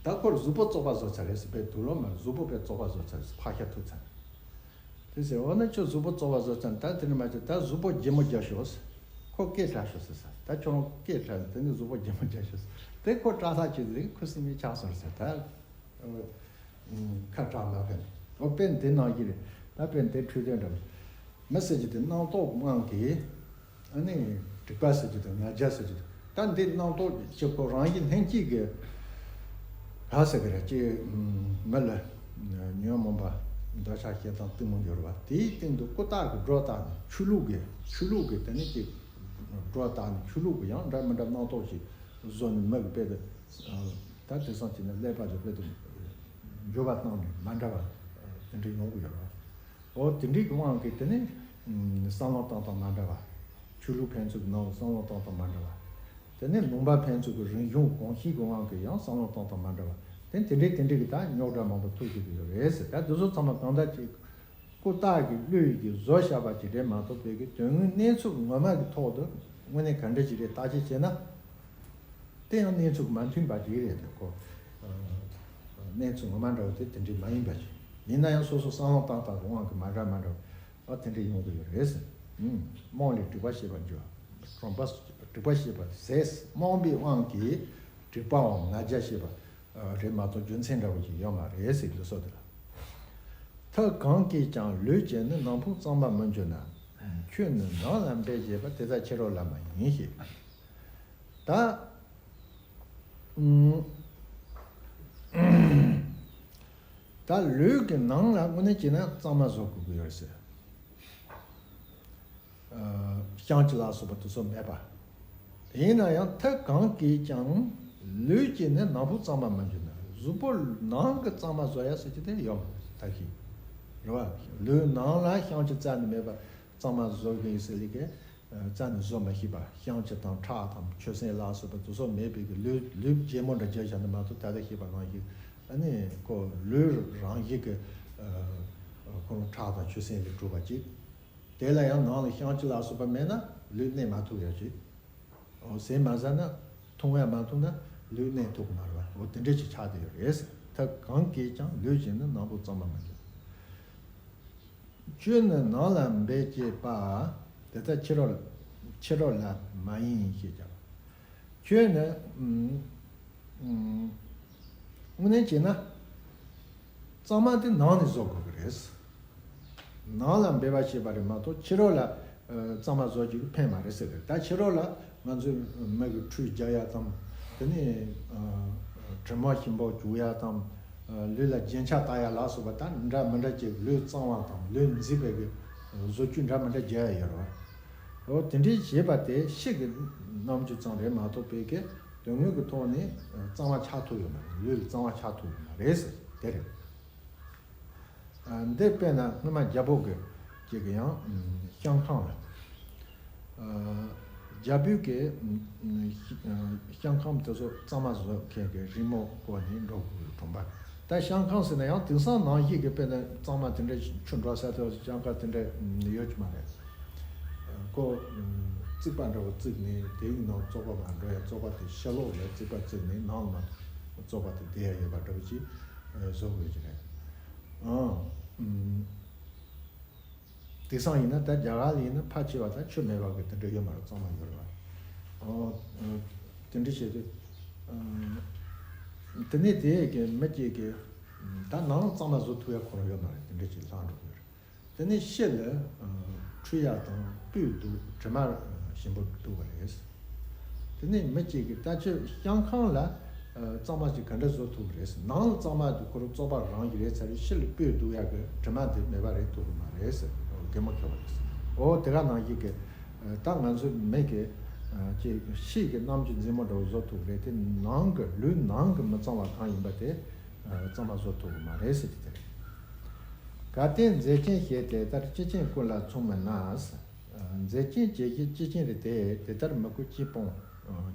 ད་ཁོར་གཟུགས་པོ་བཙོག་པ་བཟོ་ཚར་རེད་ཟེར། དཔེ་དུག་ལོག་མ་གཟུགས་པོ་དཔེ་བཙོག་པ་བཟོ་ཚར་རེད་ཟེར། ཕག་ཤ་ཐུག་ཚར། དེ་ཟེར། འོ་ན་ཁྱོད་གཟུགས་པོ་བཙོག་པ་བཟོ་ཚར། ད་དེ་ནས་མ་བྱེད། ད་གཟུགས་པོ་སྒྱེ་མོ་རྒྱག་ཤོག་ཟེར། ཁོ་སྐད་གྲགས་ཤོག་ཟེར་ཟེར། ད་ཁྱོད་རང་སྐད་གྲགས་ནས་དེ་ནས་གཟུགས་པོ་སྒྱེ་མོ་རྒྱག་ཤོག་ཟེར། དེ་ཁོ་སྐྲག་ཐག་ཆོད་ཟིག་ཁོ་སྲིད་མི་ཆགས་སོང་ཟེར། ད་ཁ་གྲག་མ་ཕན། འོ་དཔེ་འདི་ནང་བཞིན་རེད། ད་དཔེ་འདི་འཁྲུལ་དོན་འདྲ་མི་མི་ཟེར་རྒྱུ་དེ་རྣམ་རྟོག་དབང་གིས། ཨ་ནི་དྲེགས་པ་ཟེར་རྒྱུ་དང་ང་རྒྱལ་ཟེར་རྒྱུ་དང་། ད་འདི་རྣམ་རྟོག་ཅིག་ཁོ་རང་བཞིན་ལྷན་སྐྱེས་ཀྱི་ག་ཟེར་གི་རེད། ཅིག་མི་ལ་ཉོན་མོངས་པ་འདོད་ཆགས་ཞེ་སྡང་གཏི་མུག་ཡོད་རེད་བ། དེའི་སྟེང་དུ་ཀུན་བརྟགས་ཀྱི་སྒྲོ་བཏགས་ནས་ཆོས་ལུགས་ཀྱི་ཆོས་ལུགས་ཀྱི་དེ་ནི་ཅིག་སྒྲོ་བཏགས་ནས་ཆོས་ལུགས་ཀྱི་ཡང་འདྲ་མི་འདྲ་རྣམ་རྟོག་ཅིག་བཟོ་ནས་མི་གི་དཔེ་དེ་ད་དེང་སང་བྱས་ན་ཀླད་པ་དེ་དཔེ་དེ་འགྱུར་བ་བཏང་ནས་མ་འདྲ་བ་དེ་འདྲ་ཡོང་གི་ཡོད་རེད་བ། འོ་དེ་འདྲའི་གི་དབང་གིས་དེ་ནི་བསམ་བློ་བཏང་སྟངས་མ་འདྲ་བ། ཆོས་ལུགས་ཕན་ཚུན་གྱི་ནང་བསམ་བློ་བཏང་སྟངས་མ་འདྲ་བ། དེ་ནི་ལུང་པ་ཕན་ཚུན་གྱི་རིག་གཞུང་གོམས་གཤིས་ཀྱི་དབང་གིས་ཡང་བསམ་བློ་བཏང་སྟངས་མ་འདྲ་བ། དེ་དེ་འདྲའི་དེ་འདྲའི་གི་ད་རྙོག་དྲ་མང་པོ་ཐུག་བསྡད་ཀྱི་ཡོད་རེད་ཟེར། ད་དེ་ཚོ་ཚང་མ་གང་ལྟར་ཅིག་ ཀུ་སྟག་གི་བློས་ཀྱི་བཟོ་བཞག་པ་ཅིག་རེད་མ་གཏོགས། བོད་ཀྱི་དོན་དངོས་གནས་ཚུལ་ངོ་མ་གི་ཐོག་ཏུ་དངོས་གནས་ག་འདྲ་ཅིག་རེད་བརྟག་དཔྱད་བྱས་ན། དེ་ཡང་གནས་ཚུལ་མ་མཐུན་པ་ཅིག་རེད་དེ་ཁོ། ཨ། གནས་ཚུལ་ངོ་མ་འདྲ་བོ་དེ་དེ་འདྲ་མ་ཡིན་པ་ཅིག་ཡིན་ན་ཡང་སོ་སོ་བསམ་བློ་བཏང་སྟངས་ཀྱི་དབང་གིས་མ་འདྲ་མ་འདྲ་བ་དེ་འདྲ་ཡོང་གི་ཡོད་རེད། ཨུམ། རྨོངས་ལས་གྲིབ་པ་ཞེས་པ་འགྱུར། གྲིབ་པ་གྲིབ་པ་ཞེས་པ་ཟད། རྨོངས་པའི་དབང་གིས་གྲིབ་པའང་ང་རྒྱལ་ཞེས་པ་རེད་མ་གཏོགས་རྒྱུ་མཚན་འདྲ་བོ་ཅིག་ཡོད་མ་རེད་ཟེར་གྱི་སོ་དེ་ལ། མཐའ་གང་གིས་ཀྱང་ལུས་ཀྱི་ནི་ནང་ཕུང་གཙང་མ་མི་འགྱུར་ན། ཁྱོད་ནི་ནང་ལ་འབད་བྱེད་པ་དེ་ལྟར་ཕྱི་རོལ་ལ་མ་ཡིན་ཞེས། ད། ཨུམ། ད་ལུས་ཀྱི་ནང་ལ་དངོས་གནས་བྱས་ན་གཙང་མ་བཟོ་དགོས་ཀྱི་ཡོད་ཟེར། ཨ། བཤང་གཅི་ལ་སོགས་པ་དེ་ཚོ་མེད་པ། ཡིན་ན་ཡང་མཐའ་གང་གིས་ཀྱང་ལུས་ཀྱི་ནི་ནང་ཕུང་གཙང་མ་མི་འགྱུར་ན། གཟུགས་པོ་ནང་གི་གཙང་མ་བཟོ་ཡ་ཟེར་གྱི་དེ་ཡོད་མ་རེད་ད་གི། རེད་བ། ལུས་ནང་ལ་བཤང་གཅི་རྩ་ནས་མེད་པ་གཙང་མ་བཟོ་དགོས་ཟེར་ལི་ཀའི། ཨ། རྩ་ནས་བཟོ་མ་ཤེས་པ། བཤང་གཅི་དང་ཁྲག་དང་ཆུ་སེར་ལ་སོགས་པ་དེ་ཚོ་མེད་པའི་གི་ལུས་ལུས་རྒྱལ་མོ་འདྲ་བྱས་བཞག་ན་མ་གཏོགས། ད་ལྟ་བཤད་པ་ནང་བཞིན་ཨ་ནི་ཁོ་ལུས་རང་བཞིན་གི། ཨ། ཁོ་ཁྲག་དང་ཆུ་སེར་ལས་གྲུབ་པ་ཅིག་དེ་ལ་ཡང་ནང་ལ་བཤང་གཅི་ལ་སོགས་པ་མེད་ན་ལུས་གནས་མ་ཐུབ་ཡ་ཅིག་འོ། ཟས་མ་ཟ་ན། འཐུང་ཡ་མ་འཐུང་ན་ལུས་གནས་ཐུབ་ཀྱི་མ་རེད་བ། འོ་དེ་འདྲ་ཅིག་ཆགས་བསྡད་ཡོད་རེད། མཐའ་གང་གིས་ཀྱང་ལུས་ཀྱི་ནི་ནང་ཕུང་གཙང་མ་མི་འགྱུར། ཁྱོད་ནི་ནང་ལ་འབད་བྱེད་པ། དེ་ལྟར་ཕྱི་རོལ་ཕྱི་རོལ་ལ་མ་ཡིན་ཞེས་བྱ་བ། ཁྱོད་ནི། ཨུམ། ཨུམ། དངོས་གནས་བྱས་ན། གཙང་མ་དེ་ནང་ནས་བཟོ་དགོས་ཀྱི་རེད། ནང་ལ་འབད་པ་བྱེད་པ་རེད་མ་གཏོགས་ཕྱི་རོལ་ལ། ཨ། གཙང་མ་བཟོ་རྒྱུ་ཕན་མ་རེད་ཟེར་གི། ད་ཕྱི་རོལ་ལ་ང་ཚོས་མི་གི་ཁྲུས་རྒྱག་ཡ་དང་། དེ་ནས། ཨ། དྲི་མ་ཞིམ་པོ་བྱུག་ཡ་དང་། ཨ། ལུས་ལ་རྒྱན་ཆ་བཏགས་ཡ་ལ་སོགས་པ་ད་འདྲ་མི་འདྲ་ཅིག་ལུས་གཙང་བ་དང་ལུས་མཛེས་པའི་གི་བཟོ་བཅོས་འདྲ་མི་འདྲ་རྒྱག་ཡ་ཡོད་རེད་བ། འོ་དེ་འདྲའི་བྱེད་པ་དེ་ཕྱི་གི་རྣམ་འགྱུར་ཙམ་རེད་མ་གཏོགས། བོད་ཀྱི་དོན་དངོས་ཀྱི་ཐོག་ནས་གཙང་མ་ཆགས་ཐུབ་ཡོད་མ་རེད། ལུས་ལ་གཙང་མ་ཆགས་ཐུབ་ཡོད་མ་རེད་ཟེར་དེ་རེད། ཨ། འདི་དཔེར་ན་སྔོན་མ་རྒྱལ་པོ་གི་ཅིག་གི་ཡང་། ཨུམ། བཤང་ཁང་ལ། ཨ། རྒྱལ་པོའི་གི། ཨུམ། ཨུམ། བཤང་ཁང་དེ་ཚོ་གཙང་མ་བཟོ་མཁན་གི་རི་མོ་བཀོད་ནས་འགྲོ་དགོས་གྲོང་པ། ད་བཤང་ཁང་ཟེར་ན་ཡང་དེང་སང་ནང་བཞིན་གི་དཔེར་ན་གཙང་མ་དེ་འདྲ་ཆུ་འགྲོ་ས་དེ་བཤང་ཁང་དེ་འདྲ་ཡོད་ཀྱི་མ་རེད། ཁོ། ཨུམ། རྩིག་པ་འདྲ་བོ་བརྩིགས་ནས་དེའི་ནང་བཙོག་པ་མ་འགྲོ་ཡ། བཙོག་པ་དེ་ཕྱི་ལོགས་ལ་རྩིག་པ་བརྩིགས་ནས་ནང་ལ་བཙོག་པ་དེ་བསྡད་ཡ་ཡོད་པ་འདྲ་བོ་ཅིག་བཟོ་དགོས་ཀྱི་རེད། ཨང་། ཨུམ། དེང་སང་ཡིན་ན་ད་རྒྱ་གར་ལ་ཡིན་ན་ཕལ་ཆེ་བ་ད་ཆུ་མེད་པ་གི་དེ་འདྲ་ཡོད་མ་རེད། གཙང་མ་ཡོད་རེད་བ། ཨོ། ཨོ། དེ་འདྲ་བྱས་ཏེ། ཨ། དེ་ནས་དེ་གི་མི་གཅིག་གི་ད་ནང་གཙང་མ་བཟོ་ཐུབ་ཡ་ཁོ་རང་ཡོད་མ་རེད། དེ་འདྲ་ཅིག་ལྷག་འགྲོ་གི་ཡོད་རེད། དེ་ནས་ཕྱི་ལ། ཨ། ཁྲུས་ཡ་དང་སྤོས་བདུག་དྲི་མ་ཞིམ་པོ་བདུག་པ་རེད། དེ་ནས་མི་གཅིག་གིས་ད་ཁྱོད་བཤང་ཁང་ལ། ཨ། གཙང་མ་ཞིག་ག་འདྲ་བཟོ་ཐུབ་ཀྱི་རེད་ཟེར། ནང་ལ་གཙང་མ་དེ་ཁོ་རང་བཙོག་པ་རང་གི་རེད་ཚར་རེད། ཕྱི་ལ་སྤོས་བདུག་ཡག་གི་དྲི་མ་དེ་མེད་པ་རེད་ཐུབ་ཀྱི་མ་རེད་ཟེར། འོ། གད་མོ་ཁྱོག་པ་རེད་ཟེར། འོ་དེ་ག་ནང་བཞིན་གི། ཨ། ད་ང་ཚོའི་མི་གི། ཨ། ཅིག་ཕྱི་གི་རྣམ་འགྱུར་མཛེས་མོ་འདྲ་བོ་བཟོ་ཐུབ་ཀྱི་རེད་དེ། ནང་གི་ལུས་ནང་གི་མི་གཙང་བ་གང་ཡིན་པ་དེ། ཨ། གཙང་མ་བཟོ་ཐུབ་ཀྱི་མ་རེད་ཟེར་གྱི་དེ་རེད། གལ་ཏེ་མཛེས་རྒྱན་ཞེས་དེ་ལྟར་སྤྱི་ཅན་ཀུན་ལ་མཚུངས་མིན་ན། མཛེས་རྒྱན་ཞེས་བྱའི་སྤྱི་ཅན་རེད་དེ། དེ་ལྟར་མི་དགོས་ཅེས་སྤོང་།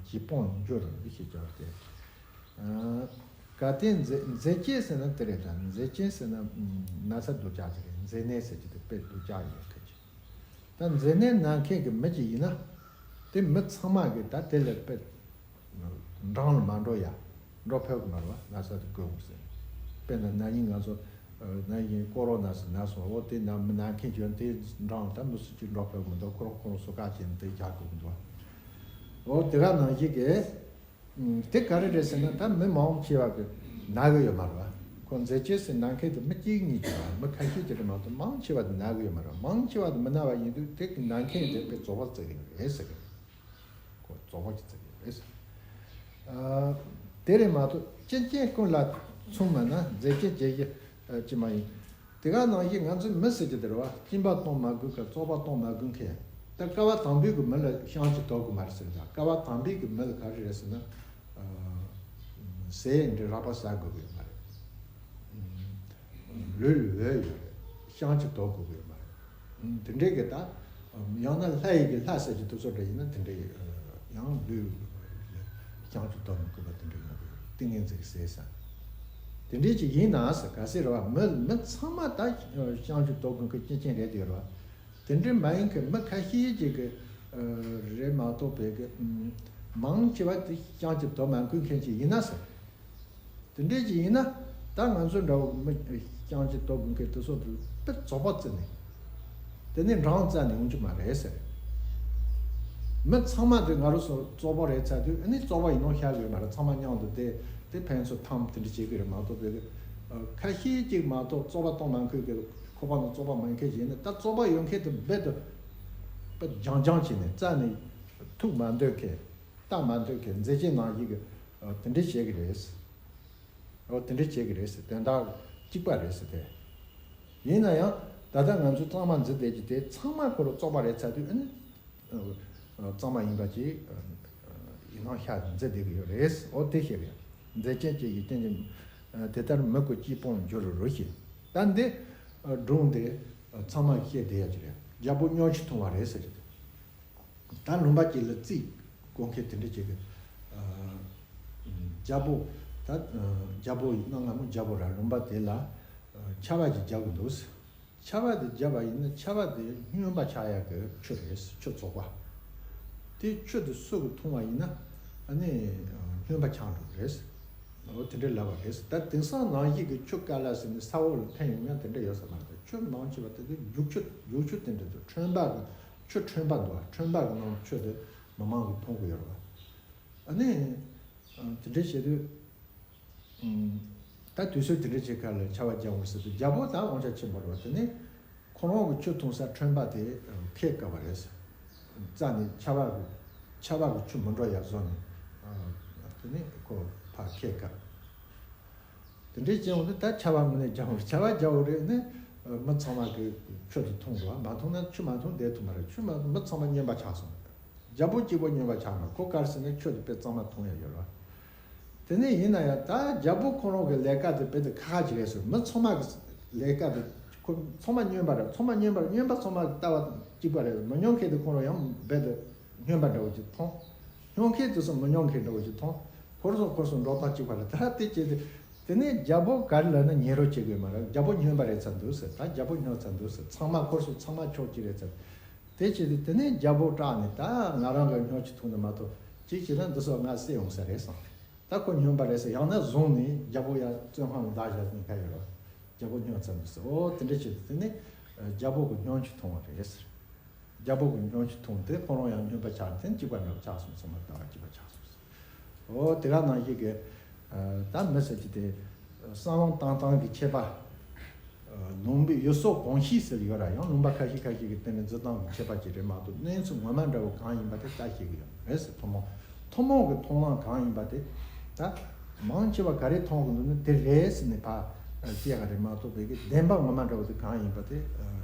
ཅེས་སྤོང་འགྱུར་ཞེས་བྱ་བ་སྟེ། གལ་ཏེ་མཛེས་མཛེས་རྒྱན་ཟེར་ན་དེ་རེད་ད། མཛེས་རྒྱན་ཟེར་ན་ན་ཚ་སྡུག་ཅག་དེ་རེད། མཛེ་ནད་ཟེར་གྱི་དེ་དཔེ་སྡུག་ཅག་ཡོད་ཁ་ཅིག་ད་མཛེ་ནད་ན་མཁན་གྱི་མི་ཅིག་ཡིན་ན། དེ་མི་ཚང་མ་གིས་ད་དེ་ལ་དཔེ། འགྲམ་ལ་མ་འགྲོ་ཡ། འགྲོ་ཕོད་ཀྱི་མ་རེད་བ། ན་ཚ་དེ་འགོས་འོང་ཟེར། དཔེར་ན་ན་ནིང་ང་ཚོ། ཨ། ན་ནིང་ཀོ་རོ་ན་ཟེར་ན་སོང་། འོ་དེ་ན་མི་ན་མཁན་གྱི་དེ་འགྲམ་ལ་ད་མི་སུ་གཅིག་འགྲོ་ཕོད་ཀྱི་མི་འདུག་ཁོ་རང་ཁོ་རང་སོ་ཁ་བྱས་ནས་དེ་རྒྱག་དགོས་ཀྱི་འདུག་འོ་དེ་ག་ནང་བཞིན་གྱི། ཨུམ། དེ་ག་རེ་རེད་ཟེར་ན། ད་མི་མང་ཆེ་བ་གི་ན་གི་ཡོད་མ་རེད་བ། ཁོ་མཛེ་རྒྱན་ཟེར་ན་མཁན་དེ་མི་གཅིག་གཉིས་ཀྱི་རེད་བ། མི་ཁ་ཤས་ཀྱི་རེད་མ་གཏོགས་མང་ཆེ་བ་དེ་ན་གི་ཡོད་མ་རེད་བ། མང་ཆེ་བ་དེ་མི་ན་བ་ཡིན་དུས་དེ་གི་ན་མཁན་དེ་དཔེ་བཙོག་པ་བརྩི་གི་ཡོད་རེད་ཟེར་གི། ཁོ་བཙོག་པ་ཅིག་བརྩི་གི་ཡོད་རེད་ཟེར། ཨ། དེ་རེད་མ་གཏོགས་སྤྱི་ཅན་ཀུན་ལ་མཚུངས་མིན་ན། མཛེ་རྒྱན་ཞེས་བྱའི་ཅི་མ་ཡིན། དེ་ག་ནང་བཞིན་ང་ཚོའི་མི་ཟེར་གྱི་དེ་རེད་བ། སྦྱིན་པ་གཏོང་མ་དགོས་མཁན། བཙོག་པ་གཏོང་མ་དགོས་མཁན། ད་སྐལ་བ་དང་པོའི་གི་མི་ལ་བཤང་གཅི་དོར་དགོས་མ་རེད་ཟེར་གི་འདུག་སྐལ་བ་དང་པོའི་གི་མི་ལ་ག་རེ་རེད་ཟེར་ན། ཨ། ཟས་འདྲ་རགས་པ་ཟ་དགོས་གི་ཡོད་མ་རེད། ལུས་ལ་འོས་ཡོད་རེད། བཤང་གཅི་དོར་དགོས་གི་ཡོད་མ་རེད། དེ་འདྲའི་གི་ད། ཡང་ན་ལྷ་ཡི་གི་ལྷ་ཟེར་གྱི་དེ་ཚོ་འདྲ་ཡིན་ན་དེ་འདྲའི་ཡང་ལུས་ལ་བཤང་གཅི་དོར་མི་དགོས་པ་དེ་འདྲ་ཡོང་གི་ཡོད་རེད། ཏིང་ངེ་འཛིན་གྱི་ཟས་ཟ། དེ་འདྲའི་ཅིག་ཡིན་ན་ཟེར། གལ་སྲིད་རེད་བ། མི་མི་ཚང་མ་ད་བྱང་ཆུབ་ཐོབ་དགོས་མཁན་རྐྱེན་ཅན་རེད་དེ་རེད་བ། དེ་འདྲའི་མ་ཡིན་མཁན་མི་ཁ་ཤས་ཅིག་གི་རེད་མ་གཏོགས་པའི་གི་མང་ཆེ་བ་དེ་བྱང་ཆུབ་ཐོབ་མ་དགོས་མཁན་ཅིག་ཡིན་ན་ཟེར། དེ་འདྲའི་ཅིག་ཡིན་ན། ད་ང་ཚོ་འདྲ་བོ་མི་བྱང་ཆུབ་ཐོབ་དགོས་མཁན་དེ་ཚོ་དེ་དཔེ་རྫོགས་པ་བརྩི་ནས། དེ་ནས་འགྲངས་རྩ་ནས་འོང་རྒྱུ་མ་རེད་ཟེར། མི་ཚང་མ་དེ་ང་རང་ཚོ་རྫོགས་པ་རེད་ཚར་དུས། ཨ་ནི་རྫོགས་པ་ཡིན་ནོ་ཤར་གི་ཡོད་མ་རེད། ཚང་མ་མཉམ་དུ་དེ་དེ་ཕན་ཚུན་འཐམ་དེ་འདྲ་བྱེད་ཀྱི་རེད་མ་གཏོགས། དེ་ཁ་ཤས་ཅིག་མ་གཏོགས། རྫོགས་པ་གཏོང་མ་ཁུལ་གྱི་ཁོ་པ་ནང་རྫོགས་པ་མེད་མཁན་ཞིག་ཡིན་ན། ད་རྫོགས་པ་ཡོད་མཁན་དེ་རྦད་དེ་དཔེ་རྒྱང་རྒྱང་བྱས་ནས་རྩ་ནས་ཐུག་མ་འདོད་མཁན། ལྟ་མ་འདོད་མཁན། མཛེས་ཆེན་ནང་བཞིན་གྱི་དེ་འདྲ་བྱེད་ཀྱི་རེད། འོ་དེ་འདྲ་བྱེད་ཀྱི་རེད་ཟེར། དོན་དག་གཅིག་པ་རེད་ཟེར་ཏེ། ཡིན་ན་ཡང་ད་ལྟ་ང་ཚོ་གཙང་མ་འཛིན་བསྡད་ཀྱི་དེ་ཚང་མ་ཁོ་རང་རྫོགས་པ་རེད་ཚར་དུས། ཨ་ནི་གཙང་མ་ཡིན་པ་ཅིག་ཡིད་སྣང་ཤར་འཛིན་བསྡད་ཀྱི་ཡོད་རེད། འོ་དེ་བཤད་པ་ཡིན། མཛེས་ཆེན་བཅས་ཀྱི་རྐྱེན་གྱིས་དེ་ལྟར་མི་བཀོལ་སྤྱི་སྤོང་འགྱུར་རོ་ཞེས། ད་འདི་སྒྲུང་དེ་ཚང་མ་བཤད་བསྡད་ཡ་ཅིག་རེད། རྒྱལ་པོ་སྨྱོ་ཆུ་འཐུང་བ་རེད་ཟེར་གྱི་འདུག་ད་ལུང་པ་གཅིག་ལ་རྩིས་བཀོལ་མཁན་དེ་འདྲ་ཅིག་གི། ཨ། རྒྱལ་པོ། ད་རྒྱལ་པོ་ཡིན་ན། སྔ་མོ་རྒྱལ་པོ་ར། ལུང་པ་དེ་ལ་ཨ་ཆར་པ་ཅིག་རྒྱག་གི་འདུག་ཆར་པ་དེ་བརྒྱབ་པ་ཡིན་ན། ཆར་པ་དེ་སྨྱོན་པ་ཆགས་ཡག་གི་ཆུ་རེད། ཆུ་བཙོག་པ། དེ་ཆུ་དེ་སུ་གིས་འཐུང་བ་ཡིན་ན། ཨ་ནི་སྨྱོན་པ་ཆགས་འགྲོ་གི་རེད། འོ་དེ་འདྲ་ལབ་པ་རེད། ད་དེང་སང་ནང་བཞིན་གྱི་ཆུ་དཀར་ལ་ཟེར་ནས་ས་འོག་ལ་འཐེན་ཡོང་ཡ་དེ་འདྲ་ཡོད་ས་མ་རེད། ཆུ་མང་ཆེ་བ་དེ་དུས་རྒྱུག་ཆུ། རྒྱུག་ཆུ་དེ་འདྲ་དུ་ཁྲོན་པ་གི། ཆུ་ཁྲོན་པ་འདུག་བ། ཁྲོན་པ་གི་ནང་ཆུ་དེ་མི་མང་གིས་འཐུང་གི་ཡོད་རེད་བ། ཨ་ནི་དེ་འདྲ་བྱེད་དུས། ད་དུས་ཚོད་དེ་འདྲ་ཅིག་ཁ་ལ་ཆར་པ་རྒྱག་འོང་ཟེར་དུས། རྒྱལ་པོ་ད་དབང་ཆ་ཆེན་པོ་རེད་བ། དེ་ནས་ཁོ་རང་གི་ཆུ་འཐུང་ས་ཁྲོན་པ་དེ་ཁད་བཀག་པ་རེད། རྩ་ནས་ཆར་པ་གི། ཆར་པ་གི་ཆུ་མི་འགྲོ་ཡ་བཟོ་ནས། དེ་ནས་ཁོ་ཕར་ཁད་བཀག་དེ་འདྲའི་བྱས་འོང་དུས། ད་ཆར་པ་དངོས་གནས་རྒྱག་འོང་། ཆར་པ་རྒྱག་འོང་རེད་ནས། མི་ཚང་མ་གི་ཆུ་དེ་འཐུང་དགོས། མ་འཐུང་ན། ཆུ་མ་འཐུང་བསྡད་ཐུབ་མ་རེད། ཆུ་མ་འཐུང་། མི་ཚང་མ་སྨྱོན་པ་ཆགས་སོང་། རྒྱལ་པོ་གཅིག་པོ་སྨྱོན་པ་ཆགས་མ། ཁོ་ག་རེ་ཟེར་ན་ཆུ་དེ་དཔེ་གཙང་མ་འཐུང་ཡ་ཡོད་རེད། དེ་ནས་ཡིན་ན་ཡང་ད་རྒྱལ་པོ་ཁོ་རང་གི་ལས་ཀ་དེ་དཔེ་དེ་ཁག་ཁག་ཅིག་རེད་ཟེར། མི་ཚང་མ་གི་ལས་ཀ་དེ། ཁོ་ཚང་མ་སྨྱོན་པ་རེད། ཚང་མ་སྨྱོན་པ་རེད། སྨྱོན་པ་ཚང་མ་ལྟ་བ་གཅིག་པ་རེད། མི་སྨྱོ་མཁན་དེ་ཁོ་རང་ཡང་རྦད་དེ་སྨྱོན་པ་འདྲ་བོ་ཅིག་མཐོང་། སྨྱོ་མཁན་དེ་ཚོ་མི་སྨྱོ་མཁན་འདྲ་བོ་ཅིག་མཐོང་། ཁོ་རང་ཚོ་ཁོ་ཚོ་འགྲོ་སྟངས་གཅིག་པ་རེད། ད་དེ་བྱས་ཏེ། དེ་ནས་རྒྱལ་པོ་ག་རེ་ལབ་ན་ཉན་རོགས་བྱེད་དགོས་མ་རེད། རྒྱལ་པོ་སྨྱོན་པ་རེད་ཚར་འདུག་ཟེར། ད་རྒྱལ་པོ་སྨྱོ་ཚར་འདུག་ཟེར། ཚང་མ་ཁོ་ཚོ་ཚང་མ་ཕྱོགས་གཅིག་རེད་ཚར། དེ་བྱས་ཏེ་དེ་ནས་རྒྱལ་པོ་སྐྲག་ནས། ད་ང་རང་གི་སྨྱོ་ཆུ་འཐུང་ནི་མ་གཏོགས་གཅིག་བྱས་ན་འདི་ཚོ་ང་བསད་ཡོང་ས་རེད་བསམ། ད་ཁོ་སྨྱོན་པ་རེད་ཟེར། ཡང་ན་བཟུང་ནས་རྒྱལ་པོ་ཡ་བཙོན་ཁང་ལ་བདག་བཞག་ནས་ཁ་ཡོད་རོགས། རྒྱལ་པོ་སྨྱོ་ཚར་འདུག་ཟེར། འོ་དེ་འདྲ་བྱས་ཏེ་དེ་ནས་རྒྱལ་པོ་གི་སྨྱོ་ཆུ་འཐུང་བ་རེད་ཟེར། རྒྱལ་པོ་གི་སྨྱོ་ཆུ་འཐུང་སྟེ་ཁོ་རང་ཡང་སྨྱོན་པ་ཆགས་ནས་གཅིག་པ་འདྲ་བ་ཆགས་སོང་། ཚང་མ་ལྟ་བ་གཅིག་པ་ཆགས་སོང་ཟེར། འོ་དེ་ག་ནང་བཞིན་གྱི། ད་མི་ཟེར་གྱི་དེ་བསམ་བློ་བཏང་སྟངས་ཀྱི་ཁྱད་པར། ལུང་པའི་ཡུལ་སྲོལ་གོམས་གཤིས་ཟེར་ཡོད་ར། ཡང་ལུང་པ་ཁ་ཤས་ཁ་ཤས་ཀྱི་སྟེང་ནས་འཛིན་སྟངས་ཀྱི་ཁྱད་པར་ཅིག་རེད་མ་གཏོགས། གནས་ཚུལ་ངོ་མ་འདྲ་བོ་གང་ཡིན་པ་དེ་ལྟ་ཤེས་ཀྱི་ཡོད་མ་རེད་ཟེར། ཐུན་མོང་། ཐུན་མོང་གི་མཐོང་ལམ་གང་ཡིན་པ་དེ། ད་མང་ཆེ་བ་ག་རེ་མཐོང་གི་འདུག་ན་དེ་རེད་ཟེར་ནས་ཕར་བཤད་ག་རེད་མ་གཏོགས། བོད་ཀྱི་བདེན་པ་ངོ་མ་འདྲ་བོ་དེ་གང་ཡིན་པ་དེ་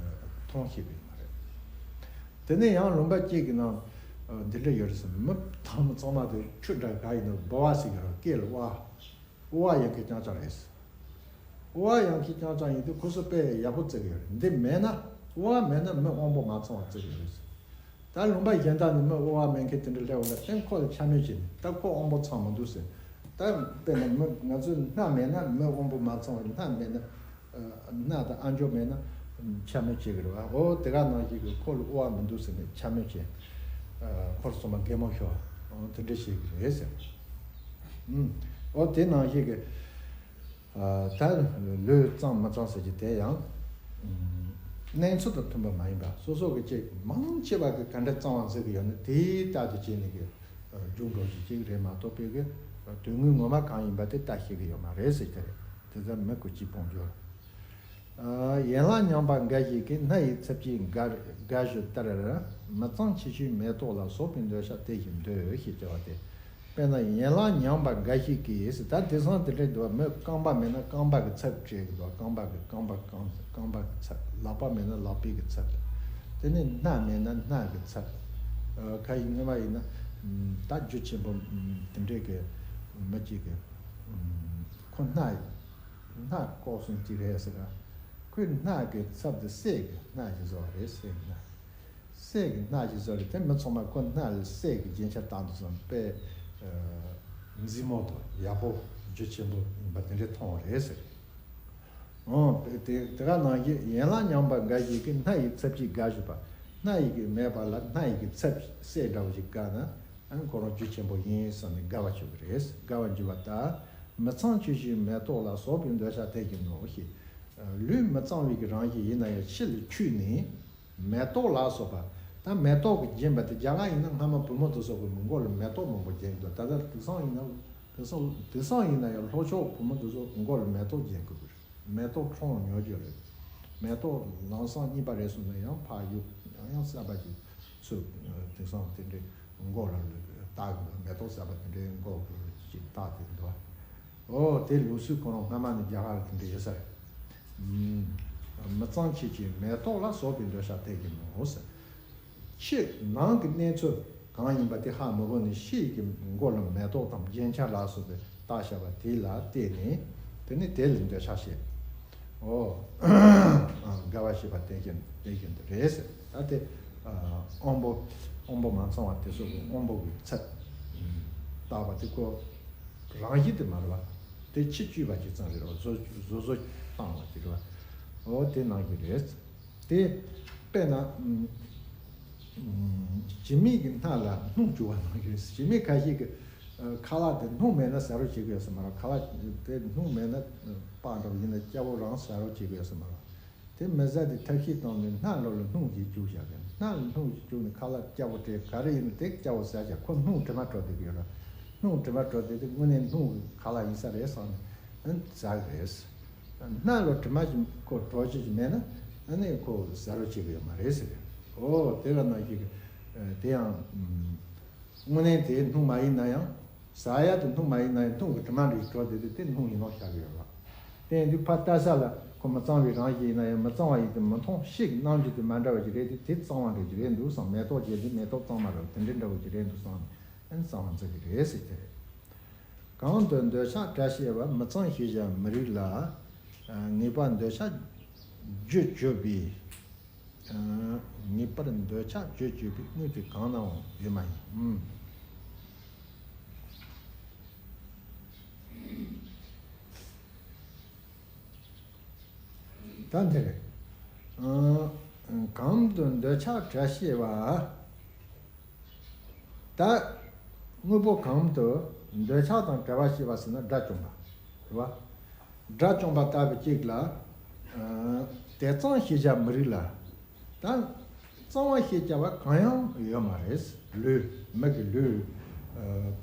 མཐོང་ཤེས་ཀྱི་ཡོད་མ་རེད། དེ་ནས་ཡང་ལུང་པ་གཅིག་གི་ནང་འདི་འདྲ་ཡོད་རེད་ཟེར། མི་ཐང་མི་ཚང་མ་དེ་ཆུ་འདྲ་ག་ཡིན་ན་འབུ་བ་ཟེར་གི་རེད། སྐེ་ལ་དབུ་བ། དབུ་བ་ཡོད་མཁན་རྐྱང་རྐྱང་རེད། དབུ་བ་ཡོད་མཁན་རྐྱང་རྐྱང་ཡིན་དུས་ཁོ་ཚོ་དཔེ་ཡག་པོ་བརྩི་གི་ཡོད་རེད། འདི་མེད་ན། དབུ་བ་མེད་ན་མི་དབང་པོ་མ་ཚང་བ་བརྩི་གི་ཡོད་རེད། ད་ལུང་པ་གཞན་དག་ནས་མི་དབུ་བ་མེད་མཁན་དེ་འདྲ་སླེབས་འོང་ན། དེ་ཁོ་ལ་འཕྱ་སྨོད་བྱས་ནས། ད་ཁོ་དབང་པོ་ཚང་མི་འདུག་ཟེར། ད་དཔེར་ན་མི་ང་ཚོའི་སྣ་མེད་ན། མི་དབང་པོ་མ་ཚང་བ་སྣ་མེད་ན། སྣ་དང་ཨ་མཆོག་མེད་ན་འཕྱ་སྨོད་བྱེད་གི་རེད་བ། འོ་དེ་ག་ནང་བཞིན་གྱི་ཁོ་ལ་དབུ་བ་མི་འདུག་ཟེར་ནས་འཕྱ་སྨོད་བྱས། ཁོ་ཚོ་མ་གད་མོ་ཤོར། འོ་དེ་འདྲ་བྱེད་གི་རེད་ཟེར། ཨུམ། འོ་དེ་ནང་བཞིན་གྱི། ད་ལུས་གཙང་མི་གཙང་ཟེར་གྱི་དེ་ཡང་གནས་ཚུལ་དང་མཐུན་པ་མ་ཡིན་པ། སོ་སོ་གི་ཅིག་མང་ཆེ་བ་གི་ག་འདྲ་གཙང་བ་འཛིན་གི་ཡོད་ན་དེའི་ལྟར་དུ་བྱས་ནས་གི་རྒྱུགས་འགྲོ་གི་ཅིག་རེད་མ་གཏོགས། བོད་ཀྱི་དོན་དངོས་ངོ་མ་གང་ཡིན་པ་དེ་ལྟ་ཤེས་གི་ཡོད་མ་རེད་ཟེར་གྱི་རེད། དེ་ལྟར་མི་བཀོལ་སྤྱི་སྤོང་འགྱུར། ཡན་ལག་མྱངས་པ་འགའ་ཞིག་གིས། སྣ་ཡི་ཚབ་ཀྱིས་འགའ་འགའ་ཞུ་ལྟར། མི་གཙང་ཕྱི་ཤུན་མེ་ཏོག་ལ། ཟོག་པོའི་འདོད་ཆགས་དེ་བཞིན་འདོད། ཞེས་བྱ་བ་སྟེ། དཔེར་ན་ཡན་ལག་མྱངས་པ་འགའ་ཞིག་གིས་ཟེར། ད་དེང་སང་དེ་འདྲ་འདུག་བ། མི་རྐང་པ་མེད་ན་རྐང་པ་གི་ཚབ་སྤྲད་གི་འདུག་རྐང་པ་གི། རྐང་པ་རྐང་རྐང་པ་གི་ཚབ། ལག་པ་མེད་ན་ལག་པའི་གི་ཚབ། དེ་ནས་སྣ་མེད་ན་སྣ་གི་ཚབ། ཁ་ཡིག་སྔོན་མ་ཡིན་ན། ད་རྒྱུ་ཆེན་པོ་དེ་འདྲས་གི་མི་གཅིག་གི་ཁོ་སྣ་སྣ་ལྐོག་སོང་གཅིག་རེད་ཟེར་ག་ཁོས་སྣ་གི་ཚབ་དེ་གསེར་གི་སྣ་ཞིག་བཟོ་བ་རེད། གསེར་གི་སྣ། གསེར་གྱི་སྣ་ཞིག་བཟོས་རེད། དེ་མི་ཚང་མ་ཁོ་སྣ་ལ་གསེར་གྱི་རྒྱན་ཆ་བཏགས་འདུག་བསམ། དཔེ་མཛེས་མོ་དང་ཡག་པོ་ རྒྱུ་ཆེན་པོ་ཡིན་པ་དེ་འདྲས་མཐོང་བ་རེད་ཟེར། འོ་དེ་དེ་ག་ནང་བཞིན་ཡན་ལག་མཉམ་པ་འགའ་ཞིག་གིས་སྣ་ཡི་ཚབ་བྱེད་དགའ་ཞུ་བ། སྣ་ཡི་གི་མེད་པ་ལ་སྣ་ཡི་གི་ཚབ་སེ་འདྲ་བོ་ཞིག་དགའ་ན་ཨ་ཁོ་རང་རྒྱུ་ཆེན་པོ་ཡིན་བསམ་ནས་དགའ་བ་བྱུང་གི་རེད། དགའ་བ་འགྱུར་བ་ལྟར་མི་ཚངས་ཆོས་ཅན་མེ་ཏོག་ལ་ཟོག་པོའི་འདོད་ཆགས་དེ་བཞིན་ནོ་ཞེས། ལུས་མི་གཙང་བའི་གི་རང་བཞིན་ཡིན་ན་ཡང་ཕྱི་ལ་འཁྱུད་ནས། མེ་ཏོག་ལ་སོགས་པ། ད་མེ་ཏོག་གིས་བརྒྱན་པ་དེ་རྒྱ་གར་ཡིན་ན་སྔ་མ་བུ་མོ་དེ་ཚོ་གི་མགོ་ལ་མེ་ཏོག་མང་པོ་བརྒྱན་འདུག་ད་ལྟ་དེང་སང་ཡིན་ན་དེང་སང་དེང་སང་ཡིན་ན་ཡང་ལྷོ་ཕྱོགས་བུ་མོ་དེ་ཚོ་མགོ་ལ་མེ་ཏོག་བརྒྱན་དགོས་ཀྱི་རེད། མེ་ཏོག་ཁྲོམ་ཉོ་རྒྱུ་རེད། མེ་ཏོག་ལམ་སང་རྙིད་པ་རེད་སོང་ན་ཡང་ཕར་གཡུག་ཡང་ཡང་གསར་པ་ཅིག་ཚུར། དེང་སང་དེ་འདྲའི་མགོ་ལ་བཏགས་མེ་ཏོག་གསར་པ་དེ་འདྲའི་མགོ་ཅིག་བཏགས་དེ་འདུག་འོ་དེ་ལུགས་སྲོལ་ཁོ་རང་སྔ་མ་ནས་རྒྱ་གར་དེ་འདྲ་ཡོད་ས་རེད། མི་གཙང་ཆོས་ཅན་མེ་ཏོག་ལ་ཟོག་པོའི་འདོད་ཆགས་དེ་བཞིན་ནོ་ཟེར། ཕྱི་ནང་གི་གནས་ཚུལ་གང་ཡིན་པ་དེ་ཧ་མི་གོ་ནས་ཕྱི་ཡི་གི་མགོ་ལ་མེ་ཏོག་དང་རྒྱན་ཆ་ལ་སོགས་པའི་བཏགས་བཞག་པ་དེ་ལ་བལྟས་ནས་དེ་ནི་དེ་ལ་འདོད་ཆགས་སྐྱེས། འོ། དགའ་བ་ཞེས་པ་དེ་བཞིན་དེ་བཞིན་དུ་རེད་ཟེར། ད་དེ་དབང་པོ་དབང་པོ་མ་ཚང་བ་དེ་ཚོ་གི་དབང་པོ་གི་ཚད་བཏགས་པ་དེ་ཁོ་རང་བཞིན་དེ་མ་རེད་བ། དེ་ཕྱི་བཅོས་པ་ཅིག་ཙམ་རེད་བ། བཟོ་བཟོ་བཟོ་བཏང་བ་ཅིག་རེད་བ། འོ་དེ་གནང་རྒྱུ་རེད། དེ་དཔེར་ན་ཞི་མི་གི་སྣ་ལ་སྣུམ་བྱུག་པ་གནང་རྒྱུ་རེད། ཞི་མི་ཁ་ཤས་ཀྱི་ཁ་ལག་དེ་སྣུམ་མེད་ན་ཟ་རོགས་བྱེད་ཀྱི་ཡོད་ས་མ་རེད། ཁ་ལག་དེ་སྣུམ་མེད་ན་པགས་འདྲ་བོ་ཡིན་ན་སྐྱ་བོ་རང་ཟ་རོགས་བྱེད་ཀྱི་ཡོད་ས་མ་རེད། དེ་མི་ཟ་དེ་ཐབས་ཤེས་བཏང་ནས་སྣ་ལོགས་ལ་སྣུམ་ཞིག་བྱུག་བཞག་གི། སྣ་ལ་སྣུམ་ཞིག་བྱུག་ནས་ཁ་ལག་སྐྱ་བོ་སྤྲད་ག་རེ་ཡིན་ན་དེ་སྐྱ་བོ་ཟ་བཞག་ཁོ་སྣུམ་དྲི་མ་བྲོ་བསྡད་ཀྱི་ཡོད་ར། སྣུམ་དྲི་མ་བྲོ་བསྡད་དེ་དངོས་གནས་སྣུམ་གྱི་ཁ་ལག་ཡིན་ས་རེད་བསམ་ནས་ཨ་ནི་ཟ་གི་རེད། སྣ་ལོགས་དྲི་མ་ཞིག་ཁོ་བྲོ་བྱེད་ཀྱི་མེད་ན་ཨ་ནི་ཁོ་ཟ་རོགས་བྱེད་ཀྱི་ཡོད་མ་རེད་ཟེར་གི། འོ་དེ་ལ་ནང་བཞིན་གྱི་དེ་ཡང་དངོས་གནས་དེ་སྣུམ་མ་ཡིན་ན་ཡང་། ཟ་ཡ་དེ་སྣུམ་མ་ཡིན་ན་ཡང་སྣུམ་གྱི་དྲི་མ་འདྲ་ཞིག་བྲོ་བསྡད་དེ་དེ་སྣུམ་ཡིན་ནོ་ཤར་གྱི་ཡོད་ལ། དེ་ཡིན་དུས་ཕར་ལྟ་ས་ལ་ཁོ་མི་གཙང་བའི་རང་བཞིན་ཡིན་ན་ཡང་མི་གཙང་བ་ཡིན་དུས་མི་མཐོང་། ཕྱིའི་རྣམ་འགྱུར་དེ་མ་འདྲ་བ་ཞིག་རེད་དེ་དེ་གཙང་བ་འདྲ་ཞིག་རེད་འདུག་བསམ། མེ་ཏོག་བྱས་དེ་མེ་ཏོག་གཙང་མ་རེད་དེ་འདྲ་འདྲ་བོ་ཞིག་རེད་འདུག་བསམ་ནས་ཨ་ནི་གཙང་བ་འཛིན་གྱི་རེད་ཟེར་གྱི་རེད། གང་དུ་འདོད་ཆགས་བྲལ་ཞེས་པ་མི་གཙང་ཞེས་བྱ་མི་རིགས་ལ། ངེས་པར་འདོད་ཆགས་རྒྱུ་བརྗོད་པའི། ངེས་པར་འདོད་ཆགས་རྒྱུ་བརྗོད་པའི་དངོས་དེ་གང་ནའང་ཡོད་མ་ཡིན། ད་འདིར། གང་དུ་འདོད་ཆགས་བྲལ་ཞེས་པ། ད་དངོས་པོ་གང་དུ་འདོད་ཆགས་དང་བྲལ་བ་ཞེས་པ་ཟེར་ན་དགྲ་བཅོམ་པ་རེད་བ། དགྲ་བཅོམ་པ་ལྟ་བུ་གཅིག་ལ། དེ་གཙང་ཞེས་བྱ་མི་རིགས་ལ། ད་གཙང་བ་ཞེས་བྱ་བ་གང་ཡང་ཡོད་མ་རེད། ལུས་མི་གི་ལུས།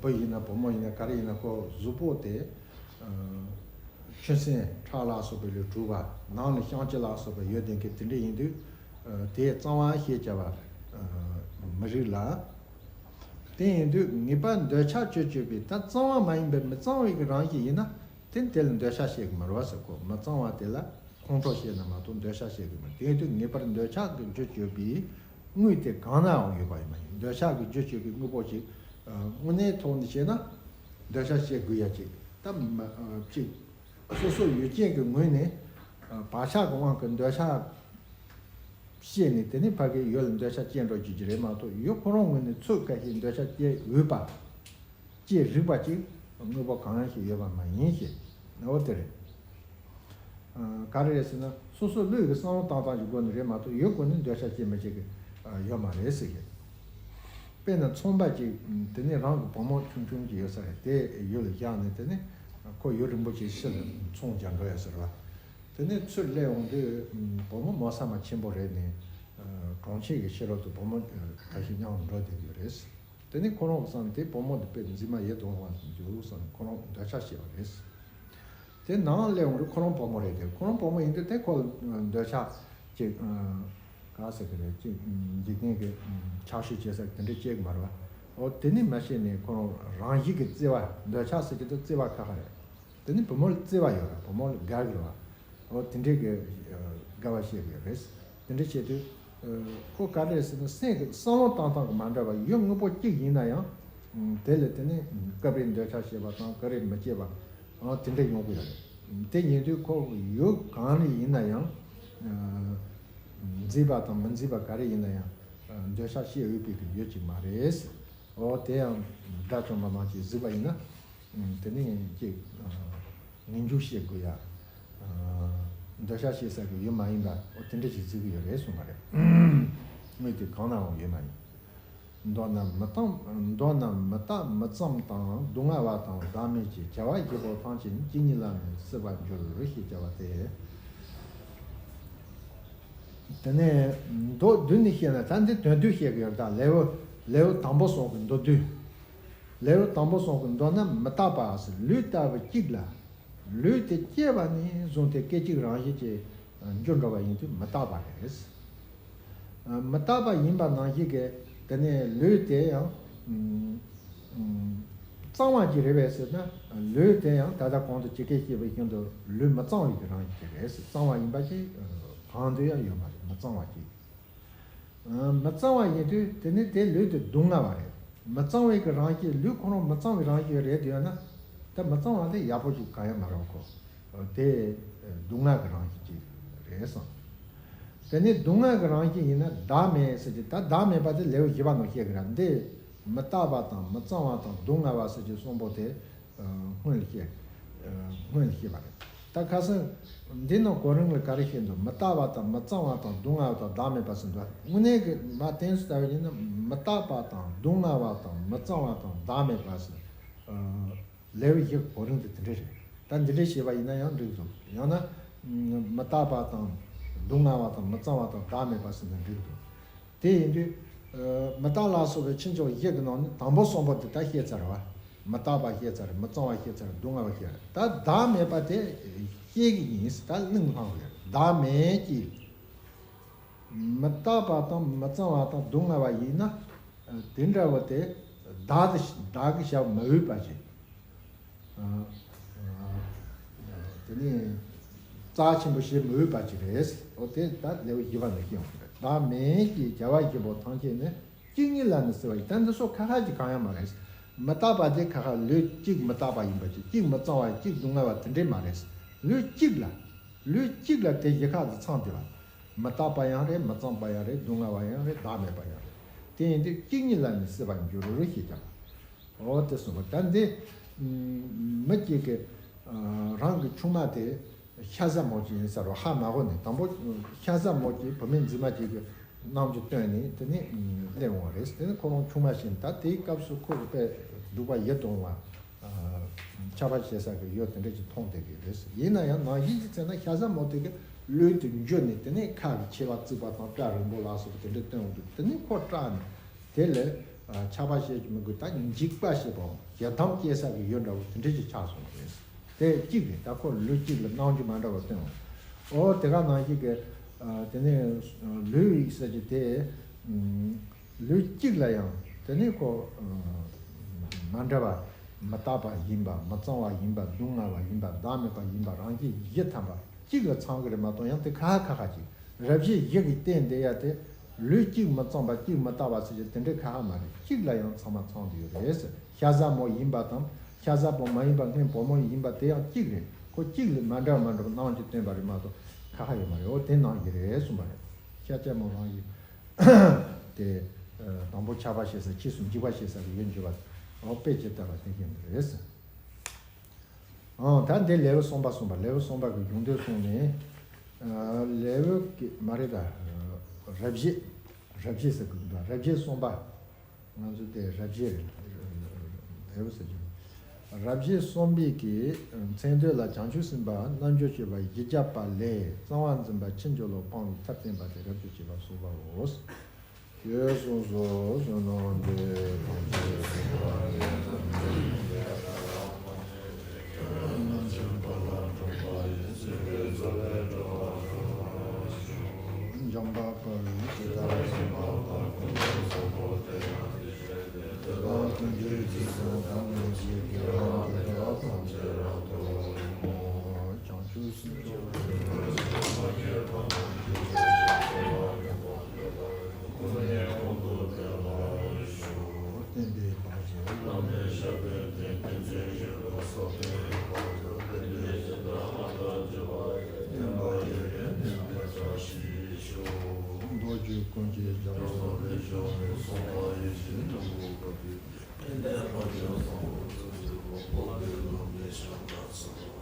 བུ་ཡིན་ན་བུ་མོ་ཡིན་ན་ག་རེ་ཡིན་ན་ཁོ་གཟུགས་པོ་དེ། ཆུ་སྲིན་ཁྲག་ལ་སོགས་པའི་ལས་གྲུབ་པ་ནང་ལ་བཤང་གཅི་ལ་སོགས་པ་ཡོད་བསྡད་མཁན་དེ་འདྲ་ཡིན་དུས། དེ་གཙང་བ་ཞེས་བྱ་བ་མི་རིགས་ལ། དེ་ཡིན་དུས་ངེས་པར་འདོད་ཆགས་རྒྱུ་བརྗོད་པའི་ད་གཙང་བ་མ་ཡིན་པའི་མི་གཙང་བའི་གི་རང་བཞིན་ཡིན་ན་དེ་དེ་ལ་འདོད་ཆགས་བཤད་གི་མ་རེད་བ་ཟེར། ཁོ་མི་གཙང་བ་དེ་ལ་ཁོང་ཁྲོ་བཤད་ན་མ་གཏོགས་འདོད་ཆགས་བཤད་གི་མ་རེད། དེ་ཡིན་དུས་ངེས་པར་འདོད་ཆགས་ཀྱི་རྒྱུ་བརྗོད་པའི་དངོས་དེ་གང་ནའང་ཡོད་པ་ཡིན་མ་ཡིན། འདོད་ཆགས་ཀྱི་རྒྱུ་བརྗོད་པའི་དངོས་པོ་ཞིག་དངོས་གནས་ཐོག་ནས་བཤད་ན་འདོད་ཆགས་བཤད་དགོས་ཡ་ཅིག་ད་མ་ཅིག་སོ་སོ་ཡུལ་ཅན་གྱི་ངོས་ནས་བག་ཆགས་ཀྱི་དབང་གིས་འདོད་ཆགས་བཤད་ནས་དེ་ནས་ཕ་གིའི་ཡུལ་ལ་འདོད་ཆགས་སྐྱེ་འགྲོ་རྒྱུ་ཅིག་རེད་མ་གཏོགས་ཡུལ་ཁོ་རང་ངོས་ནས་ཚུལ་ཁ་ཞིག་འདོད་ཆགས་སྐྱེ་འོས་པ། སྐྱེ་རིགས་པ་ཅིག་དངོས་པོ་གང་ཡང་ཞིག་ཡོད་པ་མ་ཡིན་ཞེས། འོ་དེ་རེད། ག་རེ་རེད་ཟེར་ན་སོ་སོ་བློས་ཀྱི་བསམ་བློ་བཏང་སྟངས་ཀྱི་སྒོ་ནས་རེད་མ་གཏོགས་ཡུལ་སྒོ་ནས་འདོད་ཆགས་སྐྱེ་མི་བྱེད་ཀྱི་ཡོད་མ་རེད་ཟེར་གི། དཔེར་ན་ཚོང་པ་ཅིག་དེ་ནས་རང་གི་བུ་མོ་ཆུང་ཆུང་ཅིག་ཡོད་ས་རེད། དེ་ཡུལ་ལ་བཞག་ནས་དེ་ནས་ཁོ་ཡུན་རིང་པོ་ཅིག་ཕྱི་ལ་ཚོང་རྒྱག་འགྲོ་ཡ་ཟེར་བ། དེ་ནས་ཚུར་སླེབས་འོང་དུས་བུ་མོ་མོ་ས་མ་ཆེན་པོ་རེད་ནས་གྲོང་ཁྱེར་གྱི་ཕྱི་ལོག་ཏུ་བུ་མོ་ཁ་ཤས་མཉམ་དུ་འགྲོ་བསྡད་ཀྱི་ཡོད་རེད། དེ་ནས་ཁོ་རང་གི་བསམ་དེ་བུ་མོ་འདི་དཔེ་མཛེས་མ་ཡིད་དུ་འོང་བ་འདུག་བསམ་ཁོ་རང་འདོད་ཆགས་སྐྱེས་པ་རེད། དེ་ནང་སླེབས་འོང་དུས་ཁོ་རང་བུ་མོ་རེད་དེ་ཁོ་རང་བུ་མོ་ཡིན་དུས་དེ་ཁོ་ལ་འདོད་ཆགས་ཅིག་ག་ཟེར་གི་རེད། ཅིག་འཇིག་རྟེན་གྱི་ཆགས་ཞེན་བྱེད་ས་དེ་འདྲ་སྐྱེ་གི་མ་རེད་བ། འོ་དེ་ནི་མ་ཤེས་ནས་ཁོ་རང་རང་བཞིན་གྱི་བརྩེ་བ་འདོད་ཆགས་ཟེར་གྱི་འདུག་བརྩེ་བ་ཁ་ཁ་རེད། དེ་ནི་བུ་མོ་ལ་བརྩེ་བ་ཡོད་རེད། བུ་མོ་ལ་དགའ་གི་རེད་བ། འོ་དེ་འདྲའི་གི་དགའ་བ་བཤད་གི་རེད། དེ་འདྲ་བྱེད་དུས་ཁོ་ག་རེ་རེད་ཟེར་ན་སེམས་ཀྱི་བསམ་བློ་བཏང་སྟངས་ཀྱི་མ་འདྲ་བ་ཡུལ་དངོས་པོ་གཅིག་ཡིན་ན་ཡང་དེ་ལ་དེ་ནི་སྐབས་རེ་འདོད་ཆགས་སྐྱེ་བ་དང་སྐབས་རེ་མི་སྐྱེ་བ་དེ་འདྲ་ཡོང་གི་ཡོད་རེད། དེ་ཡིན་དུས་ཁོ་ཡུལ་གང་ནས་ཡིན་ན་ཡང་མཛེས་པ་དང་མི་མཛེས་པ་ག་རེ་ཡིན་ན་ཡང་འདོད་ཆགས་སྐྱེ་འོས་པའི་གི་ཡུལ་ཅིག་མ་རེད། འོ་དེ་ཡང་དགྲ་བཅོམ་པ་རྣམས་ཀྱིས་གཟིགས་པ་ཡིན་ན། དེ་ནས་ཅིག་ངན་ཇུས་བཤད་དགོས་ཡ། འདོད་ཆགས་བཤད་ས་གི་ཡུལ་མ་ཡིན་པ་འོ་དེ་འདྲ་ཞིག་བརྩི་གི་ཡོད་རེད་གསུངས་པ་རེད། དངོས་དེ་གང་ནའང་ཡོད་མ་ཡིན། མདོར་ན་མི་གཙང་མདོར་ན་མི་རྟག་མི་གཙང་དང་སྡུག་བསྔལ་བ་དང་བདག་མེད་ཀྱི་བྱ་བ་བཞི་པོ་ཐམས་ཅད་ནི་གཅིག་ཉིད་ལ་ནི་སྲིད་པར་འགྱུར་ཞེས་བྱ་བ་སྟེ། དེ་ནས་མདོ་བསྡུས་ནས་བཤད་ན་ད་འདི་དོན་བསྡུས་བཤད་གི་ཡོད། ད་ལེའུ་ལེའུ་དང་པོ་གསུམ་གི་མདོ་བསྡུས། ལེའུ་དང་པོ་གསུམ་གི་མདོ་ན་མི་རྟག་པ་ཟེར་ལུས་ལྟ་བུ་གཅིག་ལ། ལུས་དེ་སྐྱེས་པ་ནས་བཟུང་སྟེ་སྐད་ཅིག་རང་བཞིན་གྱིས་འགྱུར་འགྲོ་བ་ཡིན་དུས་མི་རྟག་པ་རེད། མི་རྟག་པ་ཡིན་པ་ནང་བཞིན་གྱི་དེ་ནས་ལུས་དེ་ཡང་གཙང་བ་ཅིག་རེད་པས་ཟེར་ན། ལུས་དེ་ཡང་ད་ལྟ་གོང་དུ་ཇི་སྐད་བཤད་པ་བཞིན་དུ་ལུས་མི་གཙང་བའི་གི་རང་བཞིན་ཅིག་རེད། གཙང་བ་ཡིན་པ་ཅིག་གང་དུ་ཡང་ཡོད་མ་རེད། མི་གཙང་བ་ཅིག་མི་གཙང་བ་ཡིན་དུས་དེ་ནི་དེ་ལུས་དེ་སྡུག་བསྔལ་བ་རེད། མི་གཙང་བའི་གི་རང་བཞིན་ལུས་ཁོ་རང་མི་གཙང་བའི་རང་བཞིན་རེད་དེ་ཡོད་ན། ད་མི་གཙང་བ་དེ་ཡག་པོ་ཅིག་གང་ཡང་མ་རེད་ཁོ། དེ་སྡུག་བསྔལ་གི་རང་བཞིན་ཅིག་རེད་བསམ། དེ་ནི་སྡུག་བསྔལ་གི་རང་བཞིན་ཡིན་ན་བདག་མེད་ཟེར་གྱི་ད་བདག་མེད་པ་དེ་ལེའུ་བཞི་པ་ནང་བཤད་གི་ར། འདི་མི་རྟག་པ་དང་མི་གཙང་བ་དང་སྡུག་བསྔལ་བ་ཟེར་གྱི་གསུམ་པོ་དེ་སྔོན་ལ་བཤད། སྔོན་ལ་བཤད་པ་རེད། ད་ཁ་སང་འདི་ནང་གོ་རིམ་ལ་ག་རེ་བཤད་འདུག་མི་རྟག་པ་དང་མི་གཙང་བ་དང་སྡུག་བསྔལ་བ་དང་བདག་མེད་པ་ཟེར་འདུག་དངོས་གནས་ཀྱི་མ་བསྟན་སུ་ལྟ་བུ་ཡིན་ན་མི་རྟག་པ་དང་སྡུག་བསྔལ་བ་དང་མི་གཙང་བ་དང་བདག་མེད་པ་ཟེར། ལེའུ་བཞི་གོ་རིམ་དེ་དེ་འདྲ་རེད། ད་འདི་འདྲ་བཤད་པ་ཡིན་ན་ཡང་འགྲིག་འདུག་ཡང་ན་མི་རྟག་པ་དང་སྡུག་བསྔལ་བ་དང་མི་གཙང་བ་དང་བདག་མེད་པ་ཟེར་ན་འགྲིག་འདུག་དེ་ཡིན་དུས། མི་རྟག་ལ་སོགས་པའི་ཕྱིན་ཅི་ལོག་བཞི་གི་ནང་ནས་དང་པོ་གསུམ་པོ་དེ་ད་བཤད་ཚར་བ། མི་རྟག་པ་བཤད་ཚར། མི་གཙང་བ་བཤད་ཚར། སྡུག་བསྔལ་བ་བཤད་ཚར། ད་བདག་མེད་པ་དེ་བཤད་ཀྱི་ཡིན་ཟེར་ད་གླེང་བསླངས་རེད། བདག་མེད་ཀྱི་མི་རྟག་པ་དང་མི་གཙང་བ་དང་སྡུག་བསྔལ་བ་ཡིན་ན། དེ་འདྲ་བ་དེ་བདག་དེ་བདག་གིས་བྱ་མི་འོས་པ་ཅིག་དེ་ནི་རྩ་ཆེན་པོ་བྱེད་མི་འོས་པ་ཅིག་རེད། འོ་དེ་ད་ལེའུ་བཞི་པ་ནས་ཤེས་ཡོང་གི་རེད། བདག་མེད་ཀྱི་བྱ་བ་བཞི་པོ་ཐམས་ཅད་ནི་གཅིག་ཉིད་ལ་ནི་སྲིད་པ་ཡིན། ད་འདི་ཚོ་ཁ་ཁ་ཅིག་གང་ཡང་མ་རེད། མི་རྟག་པ་དེ་ཁ་ཁ་ལུས་གཅིག་མི་རྟག་པ་ཡིན་པ་ཅིག་གཅིག་མི་གཙང་བ་གཅིག་སྡུག་བསྔལ་བ་དེ་འདྲས་མ་རེད། ལུས་གཅིག་ལ་ལུས་གཅིག་ལ་དེ་བཞི་ཁ་དུ་ཚང་བསྡད་པ། མི་རྟག་པ་ཡང་རེད། མི་གཙང་པ་ཡང་རེད། སྡུག་བསྔལ་བ་ཡང་རེད། བདག་མེད་པ་ཡང་རེད། དེ་ཡིན་དུས་གཅིག་ཉིད་ལ་ནི་སྲིད་པར་འགྱུར་ཞེས་ཀྱང་། འོ་དེ་གསུངས་པ་ད་འདི། མི་གཅིག་གིས་རང་གི་ཆུང་མ་དེ་ཤ་ཟ་མོ་གཅིག་ཡིན་ཟེར་རོ། ཧ་མ་གོ་ནས་དང་པོ་ཤ་ཟ་མོ་གཅིག་བུད་མེད་མཛེས་མ་གཅིག་གི་རྣམ་འགྱུར་སྟོན་ནས་དེ་ནས་སླེབས་འོང་བ་རེད། དེ་ནས་ཁོ་རང་ཆུང་མ་བཞིན་ད་དེའི་སྐབས་སུ་ཁོ་གི་དཔེ་སྡུག་པ་ཡིད་དུ་འོང་བ། ཆགས་པ་སྐྱེ་ས་གི་ཡོད་དེ་འདྲ་ཅིག་མཐོང་བསྡད་ཀྱི་རེད། ཡིན་ན་ཡང་ནང་བཞིན་གྱི་ཚེ་ན་ཤ་ཟ་མོ་དེ་གི་ལུས་དེ་འཇུ་ནས་དེ་ནས་ཁ་གི་མཆེ་བ་གཙིགས་པ་དང་སྐྲ་རིང་པོ་ལ་སོགས་པ་དེ་འདྲ་སྟོན་འོང་དུས་དེ་ནས་ཁོ་སྐྲག་ནས་དེ་ལས་ཆགས་པ་སྐྱེ་གི་མི་དགོས། ད་འཇིགས་པ་ཞེས་པའང་ཞེ་སྡང་སྐྱེ་ས་གི་ཡོད་འདྲ་བོ་དེ་འདྲ་ཅིག་ཆགས་སོང་བ་རེད། དེ་གཅིག་རེད། ད་ཁོ་ལུས་གཅིག་ལ་སྣང་རྒྱུ་མ་འདྲ་བ་སྟོན་འོང་། འོ་དེ་ག་ནང་བཞིན་གི་དེ་ནས་ལུས་ཡིག་ཟེར་གྱི་དེ། ལུས་གཅིག་ལ་ཡང་དེ་ནས་ཁོ་མ་འདྲ་བ་མི་རྟག་པ་ཡིན་པ། མི་གཙང་བ་ཡིན་པ། སྡུག་བསྔལ་བ་ཡིན་པ། བདག་མེད་པ་ཡིན་པ། རང་བཞིན་བཞི་ཐམ་པ་གཅིག་ལ་ཚང་གི་རེད་མ་གཏོགས་ཡང་དེ་ཁ་ཁ་ཁ་ཅིག་རབ་བྱེད་བཞི་གི་སྟེང་དེ་ཡ་དེ་ལུས་གཅིག་མི་གཙང་བ་གཅིག་མི་རྟག་པ་ཟེར་གྱི་དེ་འདྲའི་ཁ་ཁ་མ་རེད། གཅིག་ལ་ཡང་ཚང་མ་ཚང་དུ་ཡོད་རེད་ཟེར། ཤ་ཟ་མོ་ཡིན་པ་དང་ཤ་ཟ་བོ་མ་ཡིན་པ་སྔོན་བུ་མོ་ཡིན་པ་དེ་ཡང་གཅིག་རེད། ཁོ་གཅིག་ལ་མ་འདྲ་བ་མ་འདྲ་བ་སྣང་བ་ཅིག་སྟོན་པ་རེད་མ་གཏོགས་ཁ་ཁ་ཡོད་མ་རེད། འོ་དེ་སྣང་གི་རེད་གསུངས་པ་རེད། ཤ་ཟ་མོ་རང་ཡིན། དེ་དང་པོ་ཆགས་པ་སྐྱེ་ས། ཕྱིས་སུ་འཇིགས་པ་སྐྱེ་ས་གི་ཡོད་འགྱུར་བ། འོ་དཔེ་ཇི་ལྟ་བ་དེ་བཞིན་དུ་རེད། ཨང་། ད་འདི་ལེའུ་གསུམ་པ་གསུངས་པ། ལེའུ་གསུམ་པ་གི་གཞུང་དོན་གསུངས་ནས། ལེའུ་གི་མ་རེད་ད། རབ་བྱེད། རབ་བྱེད་ཟེར་གི་འདུག་རབ་བྱེད་གསུམ་པ། ང་ཚོ་དེ་རབ་བྱེད་རེད། ལེའུ་ཟེར་གྱི། རབ་བྱེད་གསུམ་པའི་གི་མཚན་དོན་ལ་བྱང་ཆུབ་སེམས་དཔའ་རྣལ་འབྱོར་སྤྱོད་པ་བཞི་བརྒྱ་པ་ལས་གཙང་བ་འཛིན་པ་ཕྱིན་ཅི་ལོག་སྤང་བའི་ཐབས་བསྟན་པ་དེ་རབ་ཏུ་བྱེད་པ་གསུངས་པའོ། ཞེས་གསུངས་སོ། བསོད་ནམས་འདི་ཡིས་ཐམས་ཅད་གཟིགས་པ་ཉིད། འཇམ་དཔལ་དཔའ་བོས་ཇི་ལྟར་གསུངས་པ་ལྟར་ཀུན་ཏུ་བཟང་པོ་སྟེ། དེ་དག་ཀུན་གྱི་རྗེས་སུ་བདག་སློབ་ཅིང་དགེ་བ་དེ་དག་ཐམས་ཅད་རབ་ཏུ་བསྔོ། བྱང་ཆུབ་སེམས་མཆོག་ཀུན་ནས་གོང་དུ་འཕེལ་བར་ཤོག། བསྟན་པའི་བདག་རྒྱུད་བླ་མེད་ཞབས་པད་བརྟན། བསྟན་འཛིན་ཡོན་ཏན་གསལ་བའི་དཔལ་དུ། བསྟན་པའི་སྤྱི་དང་ལྷ་དང་བཅས་པ། བསྟན་པ་ཡི་གེ་བསྟན་པའི་བཀྲ་ཤིས་ཤོག། མདོ་རྒྱུད་ཀུན་གྱི་རྒྱལ་པོ་རིན་པོ་ཆེ་གསུངས་པ་ཡིད་བཞིན་དུ་འགྲུབ་པའི། ལས་དང་ལས་དང་ལོག་པའི་ལམ་ལས་བྱང་ལ་འཚལ་ལོ།